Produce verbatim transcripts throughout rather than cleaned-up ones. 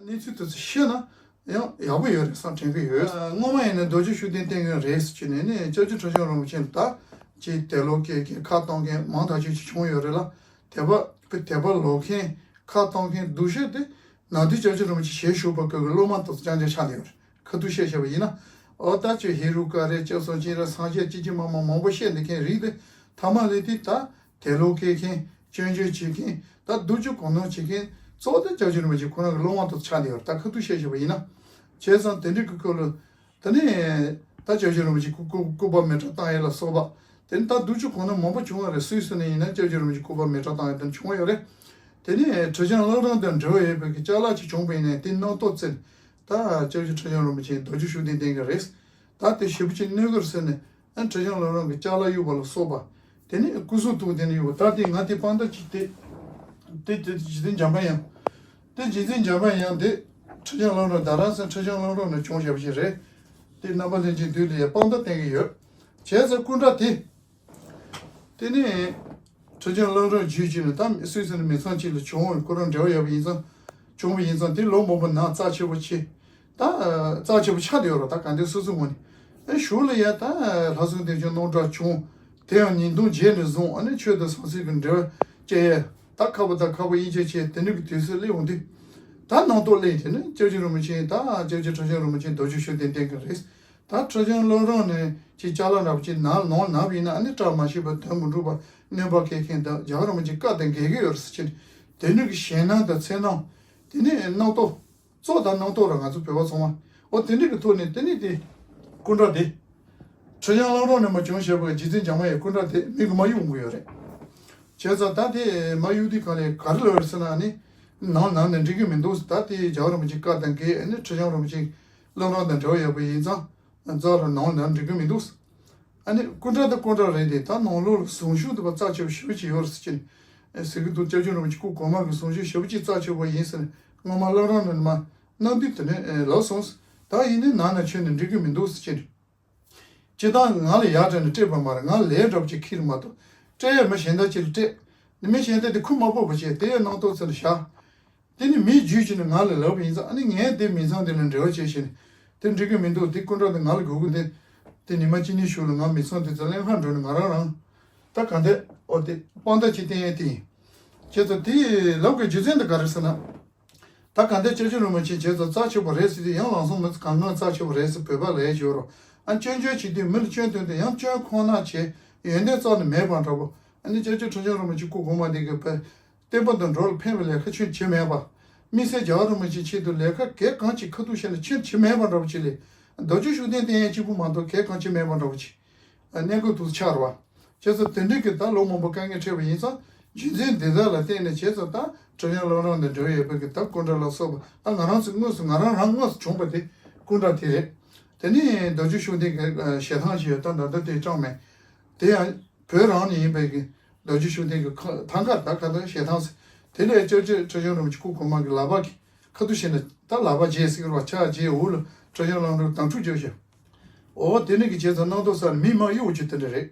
གནས་ཚུལ་དེ་ཚོ་ཤེས་ན་ཡང་ཡག་པོ་ཡོད་རེད་བསམ་དྲན་གྱི་ཡོད། སྔོན་མ་ཡིན་ན་རྡོ་རྗེ་ཤུགས་ལྡན་བསྟེན་མཁན་རེད་ཟེར་གྱི་ནས་ནས་སྐྱབས་རྗེ་ཁྲི་བྱང་རིན་པོ་ཆེ་ལ་ད་ཅིག་དད་ལོག་སྐྱེས་མཁན་ཁ་གཏོང་མཁན་མང་ཐག་ཆོད་ཅིག་བྱུང་ཡོད་རེད་ལ། དད་པ་དད་པ་ལོག་མཁན་ཁ་གཏོང་མཁན་སྡུག་ཤོས་དེ་ནམ་དུས་སྐྱབས་རྗེ་རིན་པོ་ཆེ་ཞལ་བཞུགས་པ་སྐབས་ཀྱི་སློབ་མ་དང་རྐྱང་རྐྱང་ཆགས་བསྡད་ཡོད་རེད། ཁ་ཐུག་བཤད་བཤད་པ་ཡིན་ན། ཨོ་ད་ཁྱོད་ཧེ་རུ་ཀ་རེད། སྐྱབས་སུ་མཆི་རེད། སངས་རྒྱས་ཅི་ཅི་མ་མ་མང་པོ་བཤད་འདི་མཁན་རིགས་དེ་ཐ་མ་ལས་དེ་ད་དད་ལོག་སྐྱེས་མཁན། སྐྱོན་བརྗོད་བྱེད་མཁན། ད་སྡུག་སྦྱོང་གང་ཐུབ་བྱེད་མཁན་གཙོ་བོ་དེ་སྐྱབས་རྗེ་རིན་པོ་ཆེ་ཁོ་རང་གི་སློབ་མ་དང་ཆགས་བསྡད་ཡོད་རེད། ད་ཁ་ཐུག་བཤད་བཤད་པ་ཡིན་ན། བྱས་ཙང་དེ་འདྲའི་གི་སྐོར་ལ། དེ་ནས་ད་སྐྱབས་རྗེ་རིན་པོ་ཆེ་སྐུ་སྐུ་སྐུ་པར་མེ་སྲེག་བཏང་ཡས་ལ་སོགས་པ། དེ་ནས་ད་སྡུག་སྦྱོང་གང་ཐུབ་མང་པོ་བྱུང་བ་རེད། སུད་སི་ནས་ཡིན་ན་སྐྱབས་རྗེ་རིན་པོ་ཆེ་སྐུ་པར་མེ་སྲེག་བཏང་ཡས་དེ་འདྲ་བྱུང་བ་ཡོད་རེད། དེ་ནས་ཁྲི་བྱང་བླ་བྲང་དང་འབྲེལ་བ་ཡོད་པའི་གི་ཅ་ལག་ཅིག་བྱུང་བ་ཡིན་ནའི་དེ་སྣང་དོགས་བརྩེ་ནས། ད་སྐྱབས་རྗེ་ཁྲི་བྱང་རིན་པོ་ཆེ་རྡོ་རྗེ་ཤུགས་ལྡན་བསྟེན་མཁན་རེད། ད་དེ་ཞེ་པོ་ཅིག་གནོད་ཀྱི་རེད་ཟེར་ནས། ཨ་ཁྲི་བྱང་བླ་བྲང་གི་ཅ་ལག་གཡུགས་པ་ལ་སོགས་པ། དེ་ནས་སྐུ་གཟུགས་ཐུག་དེ་ནས་གཡུགས་པ། ད་དེ་ང་དེ་དཔང་རྟགས་ཅིག་དེ། དེ་དེ་རྗེ་བཙུན་འཇམ་དཔལ་དབྱངས། དེ་རྗེ་བཙུན་འཇམ་དཔལ་དབྱངས་དེ་ཁྲི་བྱང་བླ་བྲང་རྡ་རམ་ས་ཁྲི་བྱང་བླ་བྲང་ནས་བྱུང་བཞག་པ་ཞིག་རེད། དེ་རྣམ་པ་ལྷན་རྒྱས་འདུས་ལ་ཡང་དཔང་རྟགས་བསྟན་གྱི་ཡོད། བྱས་ཙང་སྐུ་འདྲ་དེ། དེ་ནས་ཁྲི་བྱང་བླ་བྲང་བརྒྱུད་ཀྱིས་ནི་ད་སུད་སི་ནས་མི་ཚང་གཅིག་ལ་བྱུང་བའི་ཁོ་རང་འབྲེལ་བ་ཡོད་པ་ཡིན་ཙང་། བྱུང་བ་ཡིན་ཙང་དེ་ལོ་མང་པོ་ནང་རྩ་ཆེ་པོ་ཆེ། ད་རྩ་ཆེ་པོ་ཆགས་བསྡད་ཡོད་རེད། ད་ག་འདྲ་སོ་སོའི་ངོས་ནས་ཨེ་གཞུག་ལ་ཡ་ད་ལྷ་སྲུང་དེ་ཚོ་གནམ་གྲུ་བྱུང་། དེ་ཡང་ཉིས་སྟོང་བརྒྱད་ནས་བཟུང་ཨ་ནི་ཆོས་དང་ཟང་ཟིང་གི་འབྲེལ་བ་བཅད་ཡས། ད་ཁ་པ་དང་ཁ་པ་དབྱེ་འབྱེད་བྱས་དེ་འདྲ་གི་དུས་ཚོད་སླེབས་ཡོང་དུས། ད་སྣང་དོགས་སླེབས་དེ་ནི་སྐྱབས་རྗེ་རིན་པོ་ཆེ་ད་སྐྱབས་རྗེ་ཁྲི་བྱང་རིན་པོ་ཆེ་རྡོ་རྗེ་ཤུགས་ལྡན་བསྟེན་མཁན་རེད། ད་ཁྲི་བྱང་བླ་བྲང་ནས་ཅིག་ཅ་ལག་འདྲ་པོ་ཅིག་ནང་ནང་ནང་བ་ཡིན་ན་ཨ་ནི་བཀྲ་མ་ཤིས་པ་དོན་མི་འགྲུབ་པ་གནོད་པ་སྐྱེལ་མཁན་དང་རྒྱལ་བ་རིན་པོ་ཆེ་བཀའ་དང་འགལ་གྱི་ཡོད་རེད་ཟེར་གྱི་ནི། དེ་འདྲ་གི་ཞེད་སྣང་དང་འཚེར་སྣང་། དེ་ནི་སྣང་དོགས། གཙོ་དང་སྣང་དོགས་ར་ང་ཚོ་བོད་པ་ཚང་མ། འོ་དེ་འདྲ་གི་ཐོག་ནས་དེ་ནི་དེ། སྐུ་འདྲ་དེ། ཁྲི་བྱང་བླ་བྲང་ནས་མ་བྱུང་བཞག་པའི་རྗེ་བཙུན་འཇམ་དབྱངས་ཡི་སྐུ་འདྲ་དེ་མི་གི་མ་གཡུག་དགོས་ཡོད་རེད། བྱས་ཙང་ད་དེ་མ་གཡུག་དུས་གང་ལས་ག་རེ་ལབ་ཡོད་ཟེར་ན་ནི། ནང་ནང་ནས་འགྲིག་གི་མི་འདུག་ད་དེ་རྒྱལ་བ་རིན་པོ་ཆེ་བཀའ་དང་འགལ། ཨ་ནི་ཁྲི་བྱང་རིན་པོ་ཆེ་བླ་བྲང་དང་འབྲེལ་བ་ཡོད་པ་ཡིན་ཙང་། རྩ་རུ་ནང་ནང་འགྲིག་གི་མི་འདུག་ཨ་ནི་སྐུ་འདྲ་དང་སྐུ་འདྲ་རེད་དེ་ད་ནང་ལོགས་ལ་གཟུངས་གཞུག་འདི་པ་རྩ་ཆེ་བ་ཞེ་པོ་ཅིག་ཡོད་རེད་ཟེར་གྱི་ནི། ཟེར་གྱི་འདུག་སྐྱབས་རྗེ་རིན་པོ་ཆེ་སྐུ་གོང་མ་གི་གཟུངས་གཞུག་ཞེ་པོ་ཅིག་རྩ་ཆེ་བ་ཡིན་ཟེར་ནས་སྔོན་མ་བླ་བྲང་ནས་མ་གནང་དུས་དེ་ནས་ལབ་སོང་། ད་ཡིན་ནའི་ནང་ན་ཆོས་ནི་འགྲིག་གི་མི་འདུག་ཟེར་གྱི་ནི། སྤྱིར་བཏང་ང་ལ་ཡར་སྤྲད་ནས་སྤྲད་པ་མ་རེད། ང་ལས་འདྲ་པོ་ཅིག་ཁྱེར་མ་གཏོགས་སྤྲད་ཡས་མི་གཞན་དག་ཅིག་ལ་སྤྲད། ནི་མི་གཞན་དག་དེ་ཁུ་མ་སྤོབས་པ་བྱས་དེ་ཡས་སྣང་དོགས་ཚུལ་བཞག་དེ་ནི་མིའི་རྒྱུད་ཀྱི་ནི་ང་ལ་ལབ་པ་ཡིན་ཙང་ཨ་ནི་ངས་དེ་མི་ཚང་དེ་ལ་འབྲེལ་བ་བྱས་ཤིང་དེ་འགྲིག་གི་མི་འདུག་དེ་སྐུ་འདྲ་དེ་ང་ལ་དགོས་ཀྱི་འདུག་དེ་ཉི་མ་གཅིག་གཉིས་ཤུལ་ལ་ང་མི་ཚང་དེ་ཚོ་ལེན་ཧ་འགྲོ་ནས་ང་རང་རང་ད་ག་འདྲ་ཨོ་དེ་དཔང་རྟགས་ཅིག་བསྟན་ཡས་དེ་ཡིན། བྱས་ཙང་དེ་ལབ་དགོས་རྒྱུ་མཚན་དེ་ག་རེ་ཟེར་ན། ད་ག་འདྲ་སྐྱབས་རྗེ་རིན་པོ་ཆེ་བྱས་ཙང་རྩ་ཆེ་བ་རེད་ཟེར་དུས་ཡང་ལམ་སང་མི་ཚོ་གང་གང་རྩ་ཆེ་བ་རེད་ཟེར་བོད་པ་ལ་ཡ་ཞུ་རོགས་ཨ་སྐྱོན་བརྗོད་བྱེད་དུས་མི་ལ་སྐྱོན་སྟོན་དུས་ཡང་སྐྱོན་ཁོང་ན་བྱས་ཡོན་ཏན་རྩ་ནས་མེད་པ་འདྲ་པོ་ཨ་ནི་སྐྱབས་རྗེ་ཁྲི་བྱང་རིན་པོ་ཆེ་སྐུ་གོང་མ་འདི་གི་བོད། བསྟན་པ་དང་འགྲོ་ལ་ཕན་པའི་ལས་ཀ་ཁྱོད་བྱེད་མེད་པ། དམིགས་བསལ་རྒྱལ་བ་རིན་པོ་ཆེ་ཆེད་དུ་ལས་ཀ་གལ་གང་ཅིག་ཁ་ཐུག་བཤད་ན་ཁྱོད་བྱེད་མེད་པ་འདྲ་པོ་ཅིག་ལས། རྡོ་རྗེ་ཤུགས་ལྡན་བསྟེན་ཡས་གཅིག་པུ་མ་གཏོགས་གལ་གང་ཅིག་མེད་པ་འདྲ་པོ་ཅིག་གནས་སྐབས་དུ་ཆགས་རེད་བ། བྱས་ཙང་དེ་འདྲའི་གི་ད་ལོ་མང་པོ་དཀའ་ངལ་འཕྲད་པ་ཡིན་ཙང་རྒྱུ་མཚན་འདི་དག་ལ་བརྟེན་ནས་བྱས་ཙང་ད་ཁྲི་བྱང་བླ་བྲང་དང་འབྲེལ་བ་ཡོད་པའི་གི་ད་སྐུ་འདྲ་ལ་སོགས་པ་ད་ང་རང་ཚོ་དངོས་སུ་ང་རང་རང་དངོས་སུ་བྱུང་པ་དེ་སྐུ་འདྲ་དེ་རེད། དེ་ནས་རྡོ་རྗེ་ཤུགས་ལྡན་གི་ཞལ་ཐང་ཞིག་ཡོད་ད་ད་ལྟ་དེ་བཀྲམ་མེད། དེ་ཡང་། བོད་རང་ནས་ཡིན་པའི་གི་རྡོ་རྗེ་ཤུགས་ལྡན་གྱི་ཁ་ཐང་ཀར་ད་ཁ་ཐང་ཞལ་ཐང་ཟེར། དེ་ལས་སྐྱབས་རྗེ་ཁྲི་བྱང་རིན་པོ་ཆེ་སྐུ་གོང་མ་གི་ལག་པ་གི་ཁ་ཐུག་བྱས་ནས་ད་ལག་པ་བརྗེས་ཟེར་གི་རེད་བ། ཕྱག་བརྗེས་འོག་ལ་ཁྲི་བྱང་བླ་བྲང་དམ་ཕྲུག་བརྗོད་བྱས། འོ་དེ་ནས་གི་བྱས་ཙང་སྣང་དོགས་ས་མི་མ་གཡུག་རྒྱུ་དེ་འདྲ་རེད།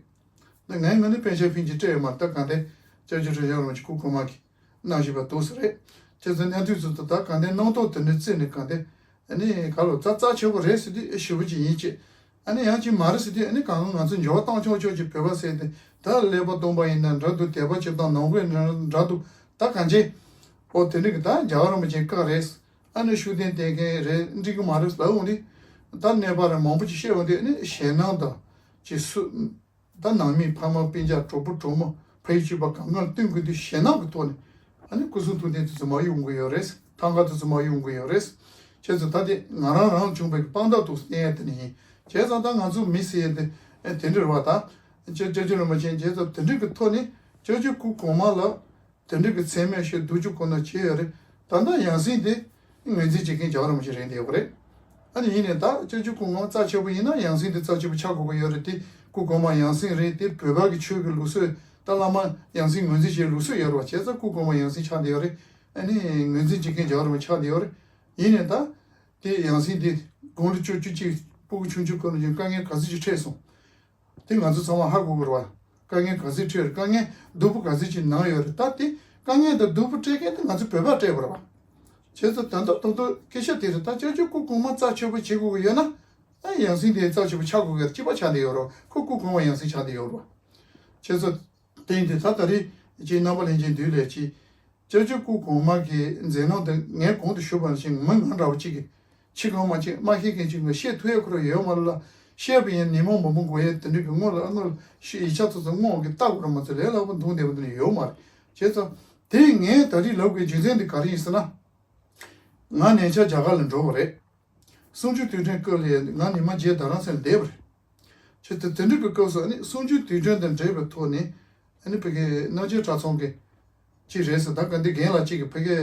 ད་ངས་ང་ནི་པཎ་ཆེན་ཕིན་གྱིས་སྤྲད་ཡོད་མ་རེད། ད་གང་ལྟར་སྐྱབས་རྗེ་ཁྲི་བྱང་རིན་པོ་ཆེ་སྐུ་གོང་མ་གི་གནང་བཞིན་པ་འདུག་ས་རེད། བྱས་ཙང་གནས་དུས་ཚོད་དུ་ད་གང་ལྟར་སྣང་དོགས་དེ་འདྲ་བརྩིས་ནས་གང་ལྟར། ཨ་ནི་ག་ལོ་རྩ་རྩ་ཆེ་བོ་རེད་ཟེར་དུས་ཨེ་ཞེ་པོ་ཅིག་ཡིན་ཅེས། ཨ་ནི་ཡང་ཅིག་མ་རེད་ཟེར་དུས་ཨ་ནི་གང་ག་ང་ཚོ་འགྱུར་བ་བཏང་ཆོག་ཆོག་ཅིག་བོད་པ་ཟེར་ཏེ་ད་ཀླད་པ་སྟོང་པ་ཡིན་ན་འདྲ་འདུག་དད་པ་བྱེད་སྟངས་ནང་ཁུལ་ཡིན་ན་འདྲ་འདུག་ད་གང་ཅི། ཨོ་དེ་འདྲ་གི་ད་རྒྱལ་བ་རིན་པོ་ཆེའི་བཀའ་རེད། ཨ་ནི་ཤུགས་ལྡན་བསྟེན་མཁན་རེད་འགྲིག་གི་མ་རེད་ལབ་འོང་དུས། ད་གནས་པ་རེད་མང་པོ་ཅིག་བཤད་འོང་དུས་ཨ་ནི་ཞེད་སྣང་དང་ཅིག་སུ། ད་ནང་མི་ཕ་མ་སྤུན་ཀྱག་གྲོགས་པོ་གྲོགས་མོ་ཕ་ཡུལ་གཅིག་པ་གང་གང་བསྟུན་དགོས་དུས་ཞེད་སྣང་གི་ཐོག་ནས་ཨ་ནི་སྐུ་གཟུགས་ཐུགས་ལྡན་དེ་ཚོ་མ་གཡུག་དགོས་ཡོད་རེད། ཐང་ག་དེ་ཚོ་མ་གཡུག་དགོས་ཡོད་རེད། བྱས་ཙང་ད་དེ་ང་རང་རང་བྱུང་བའི་དཔང་རྟགས་འདུག་བསྟན་ཡ་དེ་ནི་ཡིན། བྱས་ཙང་ད་ང་ཚོ་མི་ཟེར་ཡ་དེ་དེ་འདྲ་རེད་བ། ད་སྐྱབས་སྐྱབས་རྗེ་རིན་པོ་ཆེ་བྱས་ཙང་དེ་འདྲ་གི་ཐོག་ནས་སྐྱབས་རྗེ་སྐུ་གོང་མ་ལ། དེ་འདྲ་གི་མཚན་སྨད་ཞུ་སྡུག་སྦྱོང་གོ་ན་བྱས་ཡོད་རེད། ད་ལྟ་ཡང་སྲིད་དེ་ངོས་འཛིན་བྱེད་མཁན་རྒྱལ་བ་རིན་པོ་ཆེ་རེད་འདི་ཡོད་རེད། ཨ་ནི་ཡིན་ནའི་ད་སྐྱབས་རྗེ་སྐུ་གོང་མ་རྩ་ཆེ་པོ་ཡིན་ན་ཡང་སྲིད་དེ་རྩ་ཆེ་པོ་ཆགས་དགོས་ཀྱི་ཡོད་རེད་དེ། སྐུ་གོང་མ་ཡང་སྲིད་རེད་དེ་བོད་པ་གི་ཆོས་ཀྱི་ལུགས་སྲོལ་ད་བླ་མ་ཡང་སྲིད་ངོས་འཛིན་བྱེད་ལུགས་སྲོལ་ཡོད་རེད་བ། བྱས་ཙང་སྐུ་གོང་མ་ཡང་སྲིད་ཆགས་འདི་ཡོད་རེད། ཨ་ནི་ངོས་འཛིན་བྱེད་མཁན་རྒྱལ་བ་རིན་པོ་ཆེ་ཆགས་འདི་ཡོད་རེད། ཡིན་ནའི་ད་དེ་ཡང་སྲིད་དེ་དགུང་ལོ་བཅུ་བཅུ་གཅིག་ཕྲུ་གུ་ཆུང་ཆུང་སྐབས་ནས་ཀྱང་དཀའ་ངལ་ག་ཚོད་ཅིག་འཕྲད་སོང་། དེ་ང་ཚོ་ཚང་མ་ཧ་གོ་གི་རེད་བ། དཀའ་ངལ་ག་ཚོད་འཕྲད་རེད། དཀའ་ངལ་སྡུག་པོ་ག་ཚོད་ཅིག་ནང་ཡོད་རེད། ད་དེ་དཀའ་ངལ་དང་སྡུག་པོ་སྤྲད་མཁན་དེ་ང་ཚོ་བོད་པ་སྤྲད་དགོས་རེད་བ། བྱས་ཙང་ད་ལྟ་ད་ལྟ་སྐད་ཆ་དེ་རེད། ད་སྐྱབས་རྗེ་སྐུ་གོང་མ་རྩ་ཆེ་པོ་བྱེད་དགོས་ཀྱི་ཡོད་ན། ཨ་ཡང་སྲིད་དེ་རྩ་ཆེ་པོ་ཆགས་དགོས་ཀྱི་རེད། གཅིག་པ་ཆགས་བསྡད་ཡོད་རེད། ཁོ་སྐུ་གོང་མ་ཡང་སྲིད་ཆགས་བསྡད་ཡོད་རེད། བྱས་ཙང་དེ་ཡིན་དུས་ད་ད་རེས་ཀྱི་རྣམ་པ་ལྷན་རྒྱས་འདུས་ལས་ཀྱི་སྐྱབས་རྗེ་སྐུ་གོང་མ་གི་མཛད་རྣམ་དེ་ངས་གོང་དུ་ཞུས་པ་ནང་བཞིན་མི་ང་འདྲ་བོ་གཅིག་གིས་ཕྱི་གང་མ་གཅིག་མ་ཤེས་མཁན་གཅིག་ངས་བཤད་ཐུབ་ཡ་ཁོ་རང་ཡོད་མ་རེད་ལ། བཤད་པ་ཡིན་ཉིན་མོ་མང་པོ་འགོར་ཡས་དེ་འདྲ་གི་དངོས་ལ་དངོས་ལ་ཤི་ཡིག་ཆ་ཚོ་ཚོ་དངོས་ཀྱི་ལྟ་དགོས་ར་མ་ཚོ་ལས་སླ་པོ་འདུག་བསྡད་པ་དེ་ནི་ཡོད་མ་རེད། བྱས་ཙང་དེ་ངས་ད་རེས་ལབ་དགོས་རྒྱུ་མཚན་དེ་ག་རེ་ཡིན་ཟེར་ན། ང་ཉེ་ཆར་རྒྱ་གར་ལ་འགྲོ་བ་རེད། གསུམ་བཅུའི་དུས་དྲན་སྐབས་ལ་ང་ཉི་མ་བརྒྱད་རྡ་རམ་ས་ལ་བསྡད་པ་རེད། བྱས་ཙང་དེ་འདྲ་གི་སྐབས་སུ་ཨ་ནི་གསུམ་བཅུའི་དུས་དྲན་དང་འབྲེལ་བའི་ཐོག་ནས་ཨ་ནི་ཕ་གིའི་སྣང་བརྙན་གྲྭ་ཚང་གི་ཅིག་རེད་ཟེར། ད་ག་འདི་རྒན་ལགས་གཅིག་གིས་ཕ་གིའི་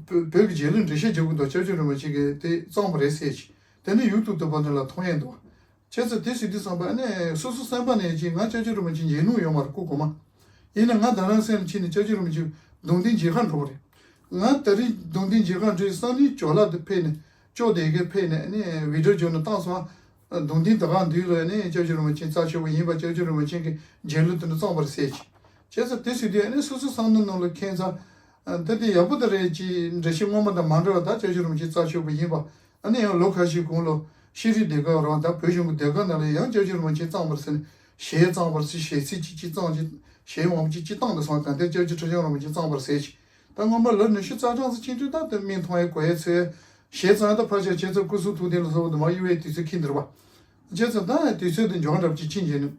བོད་བོད་ཀྱི་རྗེས་ལུས་འགྲེལ་བཤད་རྒྱག་གི་འདུག་སྐྱབས་རྗེ་རིན་པོ་ཆེ་གིས་དེ་བརྩམས་པ་རེད་ཟེར་གྱི། དེ་ནི་ཡུ་ཊུབ་དུ་བར་འདི་ལ་མཐོང་ཡས་འདུག་བྱས་ཙང་དེ་ཟེར་དུས་ཙམ་པ་ཨ་ནི་སོ་སོ་སེམས་པ་ནས་ཅིག་ང་སྐྱབས་རྗེ་རིན་པོ་ཆེ་མཇལ་མྱོང་ཡོད་མ་རེད། སྐུ་གོང་མ། ཡིན་ན་ང་རྡ་རམ་ས་ལ་ཕྱིན་ནས་སྐྱབས་རྗེ་རིན་པོ་ཆེ་གདུང་རྟེན་མཇལ་ཁ་འགྲོ་བ་རེད། ང་ད་རེས་གདུང་རྟེན་མཇལ་ཁ་འགྲོ་སང་ཉིན་ཇོ་ལགས་དེ་ཕེབས་ནས་ཇོ་དེ་གའི་ཕེབས་ནས་ཨ་ནི་བི་ཌི་ཡོ་བརྒྱབ་ནས་བཏང་སོང་། གདུང་རྟེན་དེ་ག་མདུན་ལ་ཨ་ནི་སྐྱབས་རྗེ་རིན་པོ་ཆེ་རྩ་ཆེ་བོ་ཡིན་པ། སྐྱབས་རྗེ་རིན་པོ་ཆེ་གི་མཇལ་ལུགས་དེ་འདྲ་བརྩམས་པ་རེད་ཟེར་གྱི། བྱས་ཙང་དེ་ཟེར་དུས་ཨ་ནི་སོ་སོ་བསམ་བློ་ནང་ལ་ཁེངས་ཙང་། ད་དེ་ཡག་པོ་ད་རེད་ཅེས་འགྲེལ་བཤད་སྔོན་མ་དང་མ་འདྲ་བ། ད་སྐྱབས་རྗེ་རིན་པོ་ཆེ་རྩ་ཆེ་བོ་ཡིན་པ། ཨ་ནི་ཡང་ལོ་ཁ་ཤས་གོང་ལ་ཤེས་རིག་སྡེ་ཁག་རང་དང་བོད་གཞུང་གི་སྡེ་ཁག་ནང་ལ་ཡང་སྐྱབས་རྗེ་རིན་པོ་ཆེ་བརྩམས་པ་རེད་ཟེར་ནས་གཞས་བརྩམས་པ་རེད་ཟེར། གཞས་ཚིག་ཅིག་ཅིག་བརྩམས་ཅིག་གཞས་མང་པོ་ཅིག་ཅིག་བཏང་འདུག་སོང་། ད་ལྟའི་སྐྱབས་རྗེ་ཁྲི་བྱང་རིན་པོ་ཆེ་བརྩམས་པ་རེད་ཟེར་གྱི། ད་སྔོན་མ་ལོ་ཉི་ཤུ་རྩ་གྲངས་ཙམ་ཕྱིན་དུས་ད་དེ་མིག་མཐོང་ཡས་གོ་ཡས་ཚོས་གཞས་བརྩམས་ད་ཕར་ཆེར་བྱས་ཙང་སྐུ་གསུང་ཐུགས་རྟེན་ལ་སོགས་པ་དུ་མ་གཡུག་པའི་དུས་ཚོད་ཁྱིམ་འདིར་བ། བྱས་ཙང་ད་དུས་ཚོད་དེ་འཇོག་འདྲ་པོ་ཅིག་ཕྱིན་རྗེས་ནས།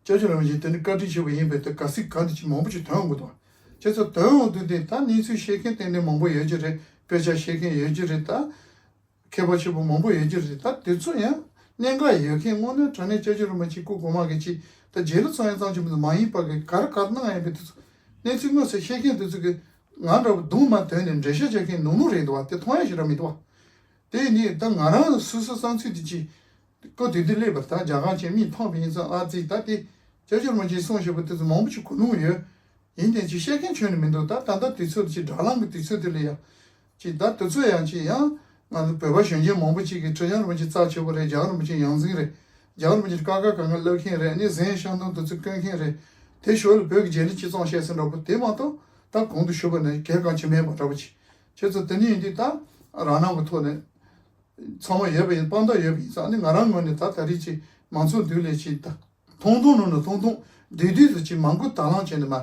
སྐྱབས་རྗེ་རིན་པོ་ཆེ་དེ་ནི་བཀའ་དྲིན་ཆེ་བ་ཡིན་པས་དེ་ག་ཚིག་ག་འདི་ཅིག་མང་པོ་ཅིག་ཐོན་འོང་གི་འདུག་བྱས་ཙང་ཐོན་འོང་དུས་དེ་ད་གནས་ཚུལ་ཤེས་མཁན་ཏན་ཏན་མང་པོ་ཡོད་ཀྱི་རེད། དཔེ་ཆ་ཤེས་མཁན་ཡོད་ཀྱི་རེད། ད་མཁས་པ་ཆེན་པོ་མང་པོ་ཡོད་ཀྱི་རེད། ད་དེ་ཚོ་ཡང་གནད་འགག་ཡོད་མཁན་དངོས་གནས་དྲང་གནས་སྐྱབས་རྗེ་རིན་པོ་ཆེ་སྐུ་གོང་མ་གི་ཅིག་ད་མཇལ་ལུགས་ཚང་ཡང་ཚང་ཆེན་པོ་མ་ཡིན་པ་གི་ག་རེ་ག་རེ་གནང་ཡིན་པའི་དེ་ཚོ་གནས་ཚུལ་དངོས་སུ་ཤེས་མཁན་དེ་ཚོ་གི་ང་འདྲ་བོ་གདོང་མ་དོན་ནས་འགྲེལ་བཤད་བྱེད་མཁན་ནོར་ནོར་རེད་འདུག་བ། དེ་མཐོང་ཡ་ཞིག་ར་མི་འདུག་བ། དེ་ནི་ད་ང་རང་སོ་སོ་བསམ་ཚུལ་དེ་ཅིག་ཀོ་དུས་དུས་སླེབས་པར་ད་རྒྱ་གར་ཆེན་མིས་ཕངས་པ་ཡིན་ཙང་ཨ་ཙི་ད་དེ་སྐྱབས་རྗེ་རིན་པོ་ཆེས་གསུངས་བཞག་པ་དེ་ཚོ་མང་པོ་ཅིག་གོ་མྱོང་ཡོད། ཡིན་ནའི་ཅིག་བཤད་མཁན་ཁྱོན་ནས་མི་འདུག་ད་ད་ལྟ་དུས་ཚོད་ཅིག་དྲ་ལམ་གྱི་དུས་ཚོད་དེ་ལ་ཡང་ཅིག་ད་དུས་ཚོད་ཡང་ཅིག་ཡང་ང་ཚོ་བོད་པ་གཞོན་སྐྱེས་མང་པོ་ཅིག་གིས་ཁྲི་བྱང་རིན་པོ་ཆེ་རྩ་ཆེ་བོ་རེད། རྒྱལ་བ་རིན་པོ་ཆེ་ཡང་འཛིན་རེད། རྒྱལ་བ་རིན་པོ་ཆེ་ཀ་ཁ་ག་ང་བསླབ་མཁན་རེད། ནི་གཟན་ཤང་ཏང་དུས་ཚོད་སྐྱོན་མཁན་རེད། དེ་ཞོར་ལ་བོད་ཀྱི་རྗེས་ལུས་ཅིག་བཙོང་བཤད་ཟིན་འདྲ་པོ་དེ་མ་གཏོགས་ད་གོང་དུ་ཞུས་པ་ནི་གལ་གང་ཅི་མེད་པ་འདྲ་པོ་ཅིག་བྱས་ཙང་དེ་ནི་ཡིན་དུས་ད་རང་སྣང་གི་ཐོག་ནས། ཚང་མ་ཡོད་པ་ཡིན། དཔང་རྟགས་ཡོད་པ་ཡིན་ཙང་ནི་ང་རང་ངོས་ནས་ད་ད་རེས་ཀྱི་མང་ཚོགས་མདུན་ལས་ཀྱི་ད་ཐུང་ཐུང་ནང་ནས་ཐུང་ཐུང་བསྡུས་བསྡུས་སུ་ཅིག་མང་པོ་དང་བླངས་བྱས་ནས་མ་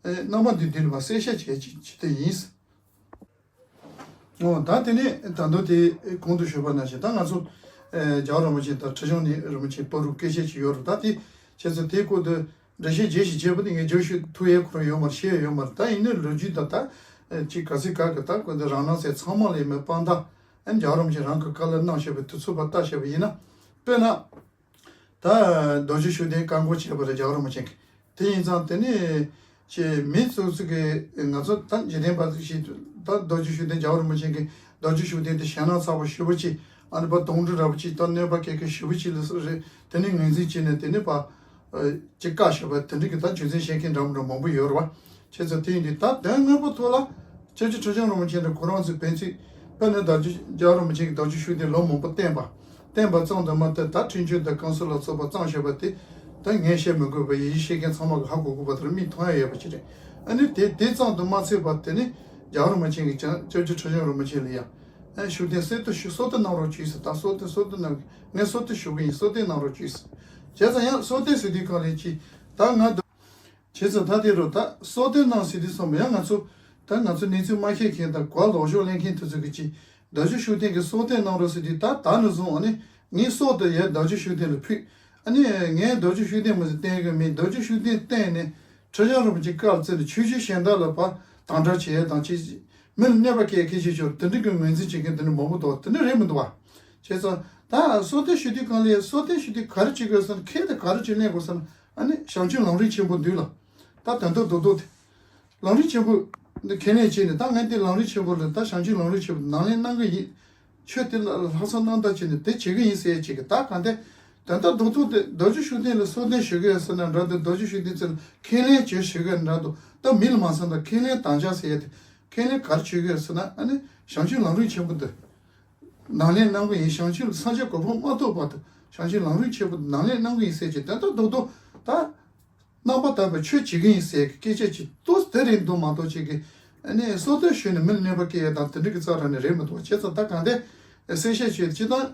རྣམ་པ་འདི་འདི་ལ་མ་གསལ་བཤད་བྱས་ཀྱི་ཅི་དེ་ཡིན། འོ་ད་དེ་ནས་ད་དུང་དེ་གོང་དུ་ཞུས་པ་ནང་བཞིན་ད་ང་ཚོ་རྒྱལ་བ་རིན་པོ་ཆེ་དང་ཁྲི་བྱང་ནས་རིན་པོ་ཆེ་བར་དུ་སྐད་ཆ་ཅིག་ཡོད་རེད། ད་དེ་བྱས་ཙང་དེའི་སྐོར་དུ་འགྲེལ་བཤད་རྒྱས་ཤིག་བྱས་པ་དེ་ངས་རྒྱབ་ཤོད་ཐུག་ཡས་ཁོ་རང་ཡོད་མ་རེད། ཤེས་ཡས་ཡོད་མ་རེད། ད་ཡིན་ནའི་ལོ་རྒྱུས་ད་ད་ཅིག་ག་ཚོད་ག་གི་ད་གོ་འདི་རང་སྣང་ཚད་ཚང་མ་ལ་ཡིན་མེད་དཔང་རྟགས། ཨ་ནི་རྒྱལ་བ་རིན་པོ་ཆེ་རང་གི་བཀའ་སློབ་གནང་བཞག་པའི་དུས་ཚོད་བར་ལྟ་བཞག་པ་ཡིན་ན། དཔེར་ན། ད་རྡོ་རྗེ་ཤུགས་ལྡན་བཀའ་འཁོར་བྱས་པ་རེད་རྒྱལ་བ་རིན་པོ་ཆེ་གིས། དེ་ཡིན་ཙང་དེ་ནི་ཅེས་མི་སོ་སོ་གིས་ང་ཚོ་ད་འཇིག་རྟེན་པ་ཞིག་ད་རྡོ་རྗེ་ཤུགས་ལྡན་རྒྱལ་བ་རིན་པོ་ཆེ་གིས་རྡོ་རྗེ་ཤུགས་ལྡན་དེ་ཞེད་སྣང་ཚ་བོ་ཞེ་པོ་ཅིག་ཨ་ནི་པ་དུང་སྒྲ་འདྲ་པོ་ཅིག་ད་གནོད་པ་སྐྱེལ་མཁན་ཞེ་པོ་ཅིག་ལ་སོགས་རེད། དེ་ནི་ངོས་འཛིན་བྱས་ནས་དེ་ནི་པ། ཅིག་བཀའ་ཞུས་པ་དེ་འདྲ་གི་ད་རྒྱུ་མཚན་བཤད་མཁན་འདྲ་མི་འདྲ་མང་པོ་ཡོད་རེད་བ། བྱས་ཙང་དེ་ཡིན་དུས་ད་དོན་དངོས་པོ་ཐོག་ལ་སྐྱབས་རྗེ་ཁྲི་བྱང་རིན་པོ་ཆེ་འདྲ་ཁོ་རང་ཚོའི་བོན་ཚིག་དཔེར་ན་རྡོ་རྗེ་རྒྱལ་བ་རིན་པོ་ཆེ་གིས་རྡོ་རྗེ་ཤུགས་ལྡན་ལོ་མང་པོ་བསྟེན་པ། བསྟེན་པ་ཙམ་དུ་མ་ཟད་ད་འཕྲིན་བཅོལ་དང་ཀུན་གསལ་ལ་སོགས་པ་བརྩམས་བཞག་པ་དེ་ད་ངས་བཤད་མི་དགོས་པ་ཡིན། ཤེས་མཁན་ཚང་མ་གིས་ཧ་གོ་དགོས་པ་དེ་ལ་མིག་མཐོང་ཡ་ཡོད་པ་ཅིག་རེད། ཨ་ནི་དེ་དེ་ཙམ་དུ་མ་ཚད་པ་དེ་ནི་རྒྱལ་བ་རིན་པོ་ཆེ་གིས་ཀྱང་སྐྱབས་རྗེ་ཁྲི་བྱང་རིན་པོ་ཆེ་ལ་ཡང་། ཨ་ཤུགས་ལྡན་གསོལ་སྟོན་ཞུ་གསོལ་སྟོན་གནང་རོགས་བྱོས་ཟེར། ད་གསོལ་སྟོན་གསོལ་སྟོན་གནང་གི་ངས་གསོལ་སྟོན་ཞུ་གི་ཡིན། གསོལ་སྟོན་གནང་རོགས་བྱོས་ཟེར། བྱས་ཙང་ཡང་གསོལ་སྟོན་ཟེར་དུས་གང་ལས་ཀྱིས་ད་ང་འདུག་བྱས་ཙང་ད་དེ་རུ་ད་གསོལ་སྟོན་གནང་ཟེར་དུས་ཙམ་པ་ཡང་ང་ཚོ་ད་ང་ཚོ་གནས་ཚུལ་མ་ཤེས་མཁན་དང་གོ་ལོག་ཤོག་ལེན་མཁན་དེ་ཚོ་གིས་ཀྱིས་རྡོ་རྗེ་ཤུགས་ལྡན་གྱིས་གསོལ་སྟོན་གནང་རོགས་ཟེར་དུས་ད་ད་ནས་བཟུང་ཨ་ནི་ངའི་སྲོག་དེ་ཡར་རྡོ་རྗེ་ཤུགས་ལྡན་ལ་ཕུལ། ཨ་ནི་ངས་རྡོ་རྗེ་ཤུགས་ལྡན་མི་ཟེར་བསྟེན་གི་མིན། རྡོ་རྗེ་ཤུགས་ལྡན་བསྟེན་ནས་ཁྲི་བྱང་རིན་པོ་ཆེ་བཀའ་བརྩིས་ནས་ཆོས་བརྒྱུད་གཞན་དག་ལ་ཕར་དམ་དྲག་བྱེད་ཡས་དང་ཅིག་མི་ལ་གནོད་པ་སྐྱེལ་མཁན་ཞིག་ཆོག་དེ་འདྲ་གི་ངོས་འཛིན་བྱེད་མཁན་དེ་འདྲ་མང་པོ་འདུག་དེ་འདྲ་རེད་མི་འདུག་བ། བྱས་ཙང་ད་གསོལ་སྟོན་ཞུ་དུས་གང་ལ་ཡ་གསོལ་སྟོན་ཞུ་དུས་ག་རེ་བྱེད་དགོས་ཟེར་ན་ཁེལ་དེ་ག་རེ་བྱེད་ལེན་དགོས་ཟེར་ན་ཨ་ནི་བྱང་ཆུབ་ལམ་རིམ་ཆེན་པོ་འདུས་ལ། ད་དོན་དག་རྡོག་རྡོག་དེ། ལམ་རིམ་ཆེན་པོ་འདི་ཁས་ལེན་བྱས་ནས་ད་ངས་འདི་ལམ་རིམ་ཆེན་པོ་ལ་ད་བྱང་ཆུབ་ལམ་རིམ་ཆེན་པོ་ནང་ལེན་གནང་གི་ཡིན། ཆོས་དེ་ལ་ལྷག་བསམ་རྣམ་དག་བྱས་ནས་དེ་བྱེད་ཀྱི་ཡིན་ཟེར་བྱེད་ཀྱི་ད་གང་ལྟར་དོན་དག་རྡོག་རྡོག་དེ་རྡོ་རྗེ་ཤུགས་ལྡན་ལ་གསོལ་སྟོན་ཞུ་གི་ཡོད་ཟེར་ན་འདྲ་འདུག་རྡོ་རྗེ་ཤུགས་ལྡན་ཚོ་ལ་ཁས་ལེན་བྱེད་ཞུ་གི་ཡོད་འདྲ་འདུག་ད་མི་ལ་མ་བསམ་ད་ཁས་ལེན་དམ་བཅའ་ཟེར་ཡ་དེ་ཁས་ལེན་ག་རེ་བྱེད་ཀྱི་ཡོད་ཟེར་ན་ཨ་ནི་བྱང་ཆུབ་ལམ་རིམ་ཆེན་པོ་འདི་ནང་ལེན་གནང་གི་ཡིན། བྱང་ཆུབ་ལ་སངས་རྒྱས་གོ་འཕང་མ་ཐོབ་བར་དུ་བྱང་ཆུབ་ལམ་རིམ་ཆེན་པོ་འདི་ནང་ལེན་གནང་གི་ཡིན་ཟེར་གྱི་དོན་དག་རྡོག་རྡོག་ད། རྣམ་པར་དག་པའི་ཆོས་བྱེད་ཀྱི་ཡིན་ཟེར་གྱི་སྐད་ཆ་ཅིག་ཏོག་ཙམ་དེ་རེད་འདུག་མ་གཏོགས་ཅིག་གི་ ཨ་ནི་སྲོག་ཐོག་ཞུས་ནས་མི་ལ་གནོད་པ་སྐྱེལ་ཡ་དང་དེ་འདྲ་གི་རྩ་དྲ་ནས་རེད་མི་འདུག་བ། བྱས་ཙང་ད་གང་ལྟར་གསལ་བཤད་བྱས་སྤྱིར་བཏང་